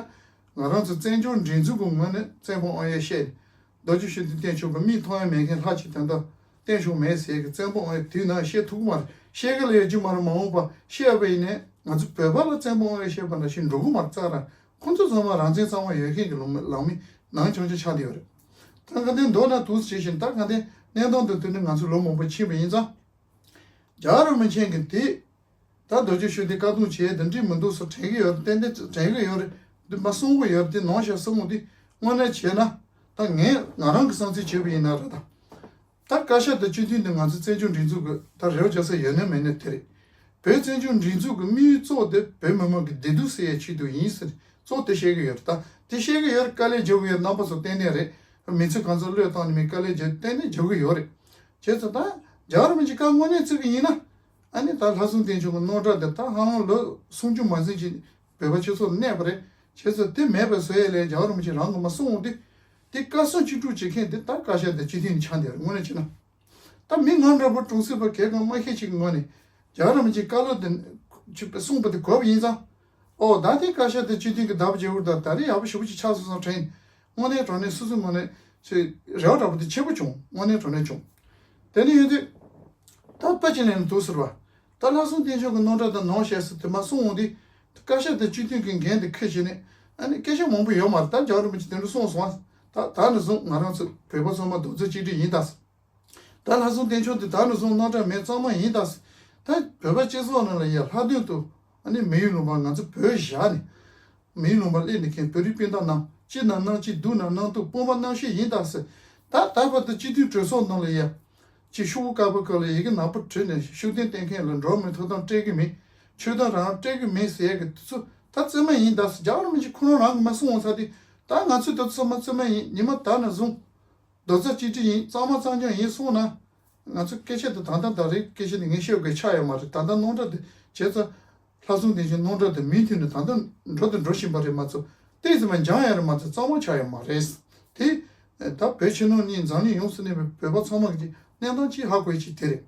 ང་རང་ཚོ་བཙན་བྱོལ་སྒྲིག་འཛུགས་ཀྱི་ངོས་ནས་བཙན་པོ་དབང་ཡོད་བཤད་ནས། རྡོ་རྗེ་ཤུགས་ལྡན་བསྟེན་ཆོག་པ་མིག་མཐོང་ཡ་མེད་མཁན་ལྷག་ཅིག་དོན་དག་བསྟན་ཆོག་མེད་ཟེར་གི་བཙན་པོ་དབང་ཡོད་དུས་ནང་བཤད་ཐུབ་ཀྱི་མ་རེད། བཤད་གི་ལ་ཡོད་རྒྱུ་མ་རེད། མ་འོངས་པ་བཤད་པ་ཡིན་ནའི་ང་ཚོ་བོད་པ་ལ་བཙན་པོ་དབང་ཡོད་བཤད་པ་ནང་བཞིན་འགྲོ་གི་མ་རེད་ཙང་ར། ཁོང་ཚོ་ཚང་མ་རང་བཙན་གཙང་མ་ཡོད་མཁན་གྱི་ལུང་ལང་མི་ནང་ཆུང་ཆུང་ཆགས་བསྡད་ཡོད་རེད། ད་ག་དེ་མདོར་ན་འདུག་སེ་བྱེད་བཞིན། ད་ག་དེ་གནས་སྟངས་དེ་དུས་ནས་ང་ཚོ་ལོ་མང་པོ་ཕྱིན་པ་ཡིན་ཙང་། རྒྱལ་བ་རིན་པོ་ཆེ་གིས་དེ། ད་རྡོ་རྗེ་ཤུགས་ལྡན་བཀའ་གདམས་བྱས་དེ་འགྲིག་མི་འདུག་ཟེར་དྲན་གྱི་ཡོད་རེད། ཏན་ཏན་དྲན་གྱི་ཡོད་རེད། འདི་མ་གསུང་གི་ཡོད་རེད། འདི་ནང་བཞིན་གསུང་གི་འདི་དངོས་གནས་བྱས་ན། ད་ངས་ང་རང་གི་བསམ་ཚུལ་བྱས་པ་ཡིན་ན་རེད། ད་ད་བཀའ་ཤག་དང་སྤྱི་འཐུས་འདི་ང་ཚོ་བཙན་བྱོལ་སྒྲིག་འཛུགས་ཀྱི་ད་རེ་བ་རྒྱག་ས་ཡོད་ན་མེད་ན་དེ་རེད། བོད་བཙན་བྱོལ་སྒྲིག་འཛུགས་ཀྱི་དམིགས་ཡུལ་གཙོ་བོ་དེ་བོད་མི་མང་གི་བདེ་སྡུག་སེལ་ཡའི་ཆེད་དུ་ཡིན་ཟེར་གཙོ་བོ་དེ་བཤད་ཀྱི་ཡོད་རེད། ད་དེ་བཤད་ཀྱི་ཡོད་རེད། དཀའ་ལས་རྒྱག་གི་ཡོད་རེད། རྣམ་པ་ཚོ་ཏན་ཏན་རེད། མི་ཚེ་གང་ཚོད་བློས་བཏང་ནས་མིན་དཀའ་ལས་རྒྱག་ཏན་ཏན་རྒྱག་གི་ཡོད་རེད། བྱས་ཙང་ད་རྒྱལ་བ་རིན་པོ་ཆེ་བཀའ་དངོས་གནས་བརྩི་གི་ཡིན་ན། ཨ་ནི་ད་ལྷ་སྲུང་བསྟན་ཆོག་གི་རྣམ་གྲངས་དེ་ད་ཧ་ལམ་ལོ་སུམ་ཅུ་མ་ཟིན་ཅིག་བོད་པ་སྤྱི་ཚོགས་ལ་གནས་པ་རེད། བྱས་ཙང་དེ་མེད་པའི་བཟོ་ཡས་ལས་རྒྱལ་བ་རིན་པོ་ཆེ་རང་གིས་མ་གསུངས་འོང་དུས། དེ་བཀའ་གསུང་བཅུ་དྲུག་བྱེད་མཁན་དེ་ད་བཀའ་ཤག་དང་སྤྱི་འཐུས་ནས་ཆགས་བསྡད་རེད། དངོས་གནས་བྱས་ན། ད་མི་ང་འདྲ་པོ་གྲོང་གསེབ་པ་གལ་གང་མ་ཤེས་ཅིག་གི་ངོས་ནས་རྒྱལ་བ་རིན་པོ་ཆེའི་བཀའ་སློབ་དེ་ཆུ་གསུངས་པ་དེ་གོ་བ་ཡིན་ཙང་། ཨོ་ད་དེ་བཀའ་ཤག་དང་སྤྱི་འཐུས་ཀྱི་བདག་པོ་བྱེད་དགོས། ད་ད་རེས་ཡག་པོ་ཞེ་པོ་ཅིག་ཆགས་སོང་བསམ་དྲན། དངོས་གནས་དྲང་གནས་སོ་སོའི་ངོས་ནས་ཆེ་རེ་བ་འདྲ་པོ་དེ་ཆེ་པོ་བྱུང་། དངོས་གནས་དྲང་གནས་བྱུང་། དེ་ནས་ཡོད་དུས། ད་དཔེ་ཅིག་ལེན་ན་འདུག་ཟེར་བ། ད་ལྷ་སྲུང་བསྟན་ཆོག་གི་རྣམ་གྲངས་དང་ནང་བཤད་ས་དེ་མ་གསུང་འོང་དུས། བཀའ་ཤག་དང་སྤྱི་འཐུས་ཀྱི་འགན་དེ་འཁྱེར་བྱས་ནས། ཨ་ནི་སྐད་ཆ་མང་པོ་ཡོད་མ་རེད། ད་རྒྱལ་བ་རིན་པོ་ཆེ་དེ་འདྲ་གསུངས་སོང་བ། ད་ད་ནས་བཟུང་ང་རང་ཚོ་བོད་པ་ཚང་མ་རྡོག་རྩ་གཅིག་སྒྲིལ་ཡིན་ད། ད་ལྷ་སྲུང་བསྟན་ཆོག་དེ་ད་ནས་བཟུང་རྣམ་གྲངས་མེད་གཙང་མ་ཡིན་ད། ད་བོད་པ་སྤྱི་ཚོགས་ནང་ལ་ཡ་ལྷག་དོན་དུ་ཨ་ནི་མི་ཡུལ་ལུང་པ་ང་ཚོ་བོད་བཞག་ནས། མི་ཡུལ་ལུང་པ་སླེབས་ནས་མཁན་བོད་རིགས་སྤུན་ཟླ་རྣམས་སྐྱིད་ན་སྣང་སྐྱིད། སྡུག་ན་སྣང་སྡུག། དཔུང་པ་རྣམ་ཤེས་ཡིན་ད་ཟེར། ད་ད་བར་དུ་སྤྱི་འཐུས་གྲོས་ཚོགས་ནང་ལ་ཡ། ཅིག་ཤོག་བུ་དཀར་པོ་སྐོར་ལ་ཡི་གེ་ནག་པོ་བྲིས་ནས་ཤུགས་ལྡན་བསྟེན་མཁན་ལ་འགྲོ་མི་ཐོབ་ཐང་སྤྲད་གི་མིན། ཆོས་དད་རང་སྤྲད་གི་མིན་ཟེར་ཡ་གི་དེ་ཚོ་ད་རྩིས་མ་ཡིན་ད་ཟེར། རྒྱལ་བ་རིན་པོ་ཆེ་ཁོ་རང་རང་གི་མ་གསུང་འོང་ཚར་དུས། ད་ང་ཚོས་ད་ཚོ་ཚང་མ་རྩིས་མ་ཡིན། ཉི་མ་ད་ནས་བཟུང་རྡོག་རྩ་གཅིག་སྒྲིལ་ཡིན། གཙང་མ་གཙང་རྐྱང་ཡིན་གསུངས་ན། ང་ཚོ་སྐད་ཆ་དེ་ད་ལྟ་ད་རེས་སྐད་ཆ་དེ་ངས་བཤད་དགོས་ཆགས་ཡོད་མ་རེད། ད་ལྟ་རྣམ་གྲངས་དེ་བྱས་ཙང་། ལྷ་སྲུང་བསྟན་ཆོག་རྣམ་གྲངས་དེ་མུ་མཐུད་ནས་ད་ལྟ་འགྲོ་དང་འགྲོ་བཞིན་པ་རེད་མ་གཏོགས། ཏོག་ཙམ་མ་འགྱངས་ཡ་རེད་མ་གཏོགས་གཙང་མ་ཆགས་ཡོད་མ་རེད། དེ་ད་བོད་ཕྱི་ནང་གཉིས་འཛམ་གླིང་ཡོངས་སུ་གནས་པའི་བོད་པ་ཚང་མ་གི་གནས་སྟངས་གཅིག་ཧ་གོ་ཡ་གཅིག་དེ་རེད།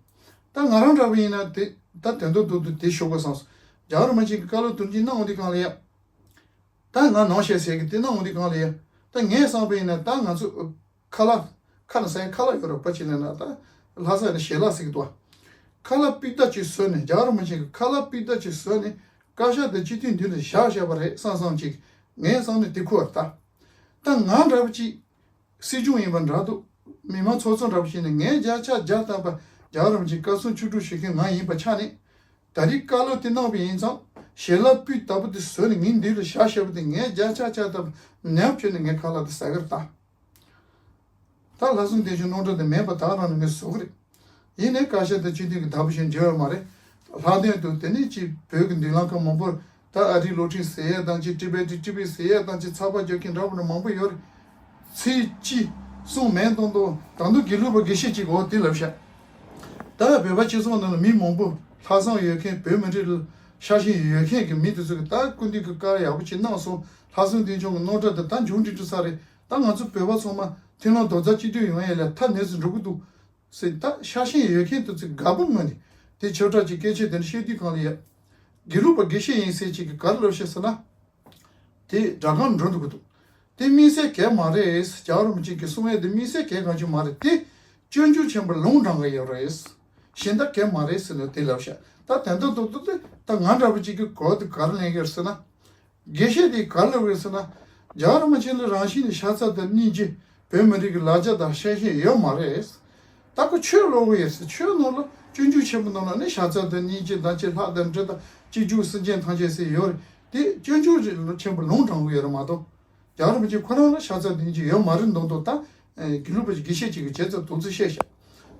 ད་ང་རང་འདྲ་པོ་ཡིན་ན་དེ་ད་དོན་དག་རྡོག་རྡོག་དེ་ཞུ་དགོས་བསམ་སོང་། རྒྱལ་བ་རིན་པོ་ཆེ་གི་བཀའ་སློབ་དོན་གཅིག་གནང་འོང་དུས་སྒང་ལ་ཡ། ད་ང་ནང་བཤད་ཟེར་གི་དེ་གནང་འོང་དུས་སྒང་ལ་ཡ། ད་ངས་བསམ་པ་ཡིན་ན་ད་ང་ཚོ་ཁ་ལག་ཁ་ལག་ཟ་ཡ་ཁ་ལག་ཡོད་རེད་པ། ཅི་ལབ་ན་ད་ལྷ་ས་ནས་ཞལ་ལག་ཟེར་གི་འདུག་བ། ཁ་ལག་པི་ཏ་ཅིག་བཟོས་ནས། རྒྱལ་བ་རིན་པོ་ཆེ་གི་ཁ་ལག་པི་ཏ་ཅིག་བཟོས་ནས་བཀའ་ཤག་དང་སྤྱི་འཐུས་མདུན་དུ་བཞག་བཞག་པ་རེད་བསམ་བསམ་ཅིག་ངའི་བསམ་ནས་དེ་ཁུར་བ་རེད་ད། ད་ང་འདྲ་པོ་ཅིག་སྲིད་སྐྱོང་ཡིན་པ་འདྲ་འདུག་མི་མང་ཚོགས་གཙོ་འདྲ་པོ་ཞིག་ནས་ངས་བརྒྱ་ཆ་བརྒྱ་བཏང་པ་རྒྱལ་བ་རིན་པོ་ཆེ་བཀའ་གསུང་ཆོས་དྲུག་ཞུ་མཁན་ང་ཡིན་པ་ཆ་ནས། ད་རེས་བཀའ་སློབ་དེ་གནང་བ་ཡིན་ཙང་ཞལ་ལག་པི་ཏ་པོ་དེ་བཟོས་ནས་ངའི་མདུན་ལ་བཞག་བཞག་པ་དེ་ངས་བརྒྱ་ཆ་བརྒྱ་བཏང་པ་ཉམས་བྱས་ནས་ངས་ཁ་ལག་དེ་ཟ་གི་རེད་ད། ད་ལྷ་སྲུང་བསྟན་ཆོག་རྣམ་གྲངས་དེ་མེད་པ་ད་རང་ནས་ངས་བཟོ་གི་རེད། ཡིན་ནའི་བཀའ་ཤག་དང་སྤྱི་འཐུས་ཀྱི་བདག་པོ་གཞན་བརྗེ་བ་མ་རེད། ལྷག་དོན་དུ་དེ་ནས་ཅིག་བོད་ཀྱི་མདུན་ལམ་ཁག་མང་པོར་ད་ཨ་རིའི་སློབ་འཕྲིན་ཟེར་ཡས་དང་ཅིག་ཊི་བེ་ཊི་ཊི་ཝི་ཟེར་ཡས་དང་ཅིག་ཚགས་པར་རྒྱག་མཁན་འདྲ་པོ་འདྲ་མང་པོ་ཡོད་རེད། ཚིག་གཅིག་གསུང་མེད་མདོག་མདོག་ད་དུང་དགེ་ལུགས་པ་དགེ་བཤེས་གཅིག་འོ་དེ་ལབ་ཤག་ད་བོད་པ་སྤྱི་ཚོགས་ནང་ལ་མི་མང་པོ་ལྷག་བསམ་ཡོད་མཁན་བོད་མི་རིགས་ལ་ཤ་ཞེན་ཡོད་མཁན་གྱི་མི་དེ་ཚོ་གིས་ད་སྐུ་མདུན་གྱིས་བཀའ་ཡག་པོ་ཅིག་གནང་སོང་། ལྷ་སྲུང་བསྟན་ཆོག་གི་རྣམ་གྲངས་དེ་ད་མཇུག་སྒྲིལ་འགྲོ་ས་རེད། ད་ང་ཚོ་བོད་པ་ཚང་མ་མཐུན་ལམ་རྡོག་རྩ་གཅིག་སྒྲིལ་ཡོང་ཡས་ལ་ཐབས་ནས་སུ་འགྲོ་གི་འདུག་ཟེར། ད་ཤ་ཞེན་ཡོད་མཁན་དེ་ཚོས་དགའ་པོ་ངང་ནས་དེ་ཆོས་གྲགས་ཀྱི་སྐད་ཆ་དེ་འདྲ་བཤད་དུས་སྒང་ལ་ཡ། དགེ་ལུགས་པ་དགེ་བཤེས་ཡིན་ཟེར་ཅིག་གིས་ག་རེ་ལབ་ཤག་ཟེར་ན། དེ་དགྲ་རྐང་འགྲོ་འདུག་གི་འདུག་དེ་དམིགས་བསལ་གང་ཡང་མ་རེད། རྒྱལ་བ་རིན་པོ་ཆེ་གིས་གསུང་ཡས་དེ་དམིགས་བསལ་གང་ཡང་ཅིག་མ་རེད། དེ་སྤྱོད་འཇུག་ཆེན་པོ་ལུང་དྲངས་ཀྱི་ཡོད་རེད། གཞན་དག་གང་ཡང་མ་རེད་ཟེར་ནས་དེ་ལབ་ཤག་ད་དོན་དག་རྡོག་རྡོག་དེ་ད་ང་འདྲ་པོ་ཅིག་གིས་གོ་དེ་ག་རེ་ལེན་གྱི་རེད་ཟེར་ན། དགེ་བཤེས་དེས་ག་རེ་ལབ་ཡོད་ཟེར་ན། རྒྱལ་བ་རིན་པོ་ཆེ་ལ་རང་བཞིན་ནས་ཤ་ཚ་དང་སྙིང་རྗེ། བོད་མི་རིགས་ཀྱི་ལ་རྒྱ་དང་ཤ་ཞེན་ཡོད་མ་རེད། ད་ཁོ་ཆོས་ཀློག་གི་ཡོད་ཟེར། ཆོས་ནང་ལ་སྤྱོད་འཇུག་ཆེན་པོ་ནང་ལ་ནི་ཤ་ཚ་དང་སྙིང་རྗེ་དང་བཅས་ལྷ་དང་འདྲེ་དང་གཅིག་གྱུར་སེམས་ཅན་ཐམས་ཅད་ཟེར་ཡོད་རེད། དེ་སྤྱོད་འཇུག་ཆེན་པོ་ལུང་དྲངས་གི་ཡོད་རེད་མ་གཏོགས། རྒྱལ་བ་རིན་པོ་ཆེ་ཁོ་རང་ལ་ཤ་ཚ་སྙིང་རྗེ་ཡོད་མ་རེད་མདོག་མདོག་ད། ཨེ། དགེ་ལུགས་པ་དགེ་བཤེས་ཅིག་གིས་བྱས་ཙང་དོགས་ཚུལ་བཤད་ཤག་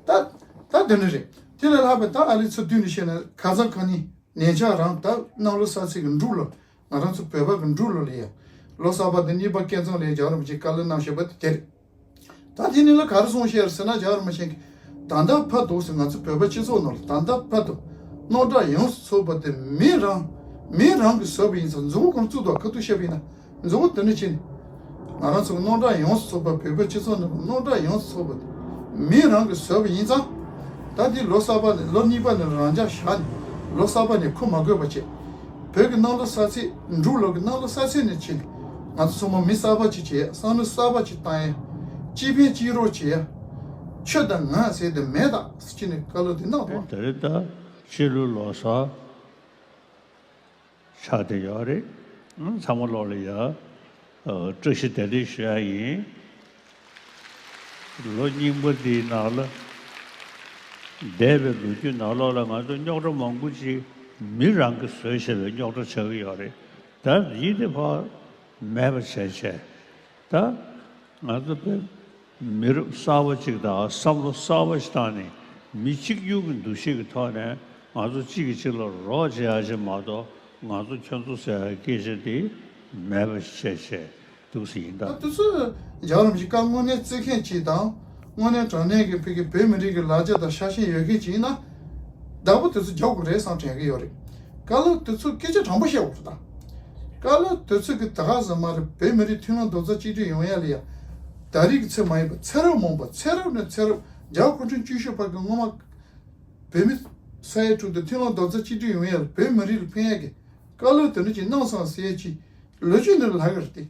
ད་ད་དེ་འདྲ་རེད། དེ་ལས་ལྷག་པའི་ད་ཨ་ལི་ཚོ་བསྡུས་ནས་བཤད་ན་ཁ་སང་ཁ་ཉིན་ཉེ་ཆར་རང་ད་གནམ་ལོ་གསར་ཚེས་ཀྱི་འབྲུག་ལོ། ང་རང་ཚོ་བོད་པ་གི་འབྲུག་ལོ་ལ་ཡ། ལོ་གསར་པ་དེ་གཉིས་པ་སྐལ་བཟང་ལ་ཡ་རྒྱལ་བ་རིན་པོ་ཆེས་བཀའ་སློབ་གནང་བཞིན་པ་དེ་དེ་རེད། ད་དེ་ནི་ལ་ག་རེ་གསུངས་བཤད་ཟེར་ན། རྒྱལ་བ་རིན་པོ་ཆེ་གིས་ད་ལྟ་བར་དུ་ཟེར། ང་ཚོ་བོད་པ་སྤྱི་ཚོགས་ནང་ལ་ད་ལྟ་བར་དུ་རྣམ་གྲངས་ཡོངས་སུ་རྫོགས་པ་དེ་མི་རང་མི་རང་གིས་བཟོས་པ་ཡིན་ཙང་། མཛུབ་མོ་གང་བཙུགས་འདུག་ཁ་ཐུག་བཤད་པ་ཡིན་ན། མཛུབ་མོ་དེ་ནི་ཕྱིན། ང་རང་ཚོ་རྣམ་གྲངས་ཡོངས་སུ་རྫོགས་པ། བོད་པའི་སྤྱི་ཚོགས་ནང་གི་རྣམ་གྲངས་ཡོངས་སུ་རྫོགས་པ་དེ་མི་རང་གིས་བཟོས་པ་ཡིན་ཙང་། ད་དེ་ལོ་གསར་པ་ནས་ལོ་གཉིས་པ་ནས་རང་འཇགས་བཞག་ནས། ལོ་གསར་པ་ནས་ཁུར་མ་དགོས་པ་བྱས། བོད་ཀྱི་གནམ་ལོ་གསར་ཚེས། འབྲུག་ལོ་གི་གནམ་ལོ་གསར་ཚེས་ནས་ཕྱིན། ང་ཚོ་ཚང་མ་མི་གསར་པ་ཅིག་བྱེད་ཡ། བསམ་བློ་གསར་པ་ཅིག་བཏང་ཡ། གཅིག་ཕན་གཅིག་རོགས་བྱེད་ཡ། ཁྱོད་དང་ང་ཟེར་དེ་མེད་ད་ཟེར་ནས་བཀའ་སློབ་དེ་གནང་འདུག་དེ་རེད། ད་ཕྱི་ལོ་ལོ་གསར་ཆགས་བསྡད་ཡོད་རེད། ཚང་མ་ལོག་ལ་ཡ། བཀྲ་ཤིས་བདེ་ལེགས་ཞུ་ཡ་ཡིན། ལོ་རྙིང་པ་འདིའི་ནང་ལ། འདས་པའི་ལོ་རྒྱུས་ནང་ལོགས་ལ་ང་ཚོ་རྙོག་དྲ་མང་པོ་ཅིག་མི་རང་གིས་བཟོས་བཞག་པའི་རྙོག་དྲ་ཆགས་ཀྱི་ཡོད་རེད། ད་ཡིན་དེ་ཕར་མེད་པ་བྱས་བྱས། ད་ང་ཚོ་བོད་མི་རབས་གསར་པ་ཅིག་དང་བསམ་བློ་གསར་པ་ཞིག་བཏང་ནས། མི་གཅིག་གྱུར་གྱི་འདུ་ཤེས་ཀྱི་ཐོག་ནས་ང་ཚོ་གཅིག་གིས་གཅིག་ལ་རོགས་བྱེད་ཡ་ཞིག་མ་གཏོགས། ང་ཚོ་ཁྱོད་ཚོ་ཟེར་ཡ་སྐད་ཆ་དེ་མེད་པ་ཞིག་བྱས་བྱས་འདུག་སེ་ཡིན་ད། ད་དེ་ཚོ་རྒྱལ་བ་རིན་པོ་ཆེས་བཀའ་དངོས་གནས་བརྩི་མཁན་ཅིག་དང་། དངོས་གནས་དྲང་གནས་ཀྱི་བོད་ཀྱི་བོད་མི་རིགས་ཀྱི་ལ་རྒྱ་དང་ཤ་ཞེན་ཡོད་མཁན་ཅིག་ཡིན་ན། བདག་པོ་དེ་ཚོ་རྒྱག་དགོས་རེད་བསམ་དྲན་གྱི་ཡོད་རེད། བཀའ་སློབ་དེ་ཚོ་སྐད་ཆ་དྲང་པོ་བཤད་དགོས་རེད་ད། བཀའ་སློབ་དེ་ཚོ་གིས་ད་ག་ཟེ་མ་རེད། བོད་མི་རིགས་མཐུན་ལམ་རྡོག་རྩ་གཅིག་སྒྲིལ་ཡོང་ཡ་ལ་ཡ། ད་རེས་ཀྱི་ཚེ་མ་ཡིན་པར་ཚེ་རབས་མང་པོ། ཚེ་རབས་ནས་ཚེ་རབས། རྒྱལ་བ་སྐུ་ཕྲེང་བཅུ་བཞི་པ་གི་སྔོན་མ་བོད་མི་ས་ཡ་དྲུག་དེ་མཐུན་ལམ་རྡོག་རྩ་གཅིག་སྒྲིལ་ཡོང་ཡ་ལ་བོད་མི་རིགས་ལ་ཕན་ཡ་གི་བཀའ་སློབ་དེ་འདྲ་ཅིག་གནང་སོང་ཟེར་ཡ་ཅིག་ལོ་རྒྱུས་ནང་ལ་ལྷག་གི་རེད་དེ།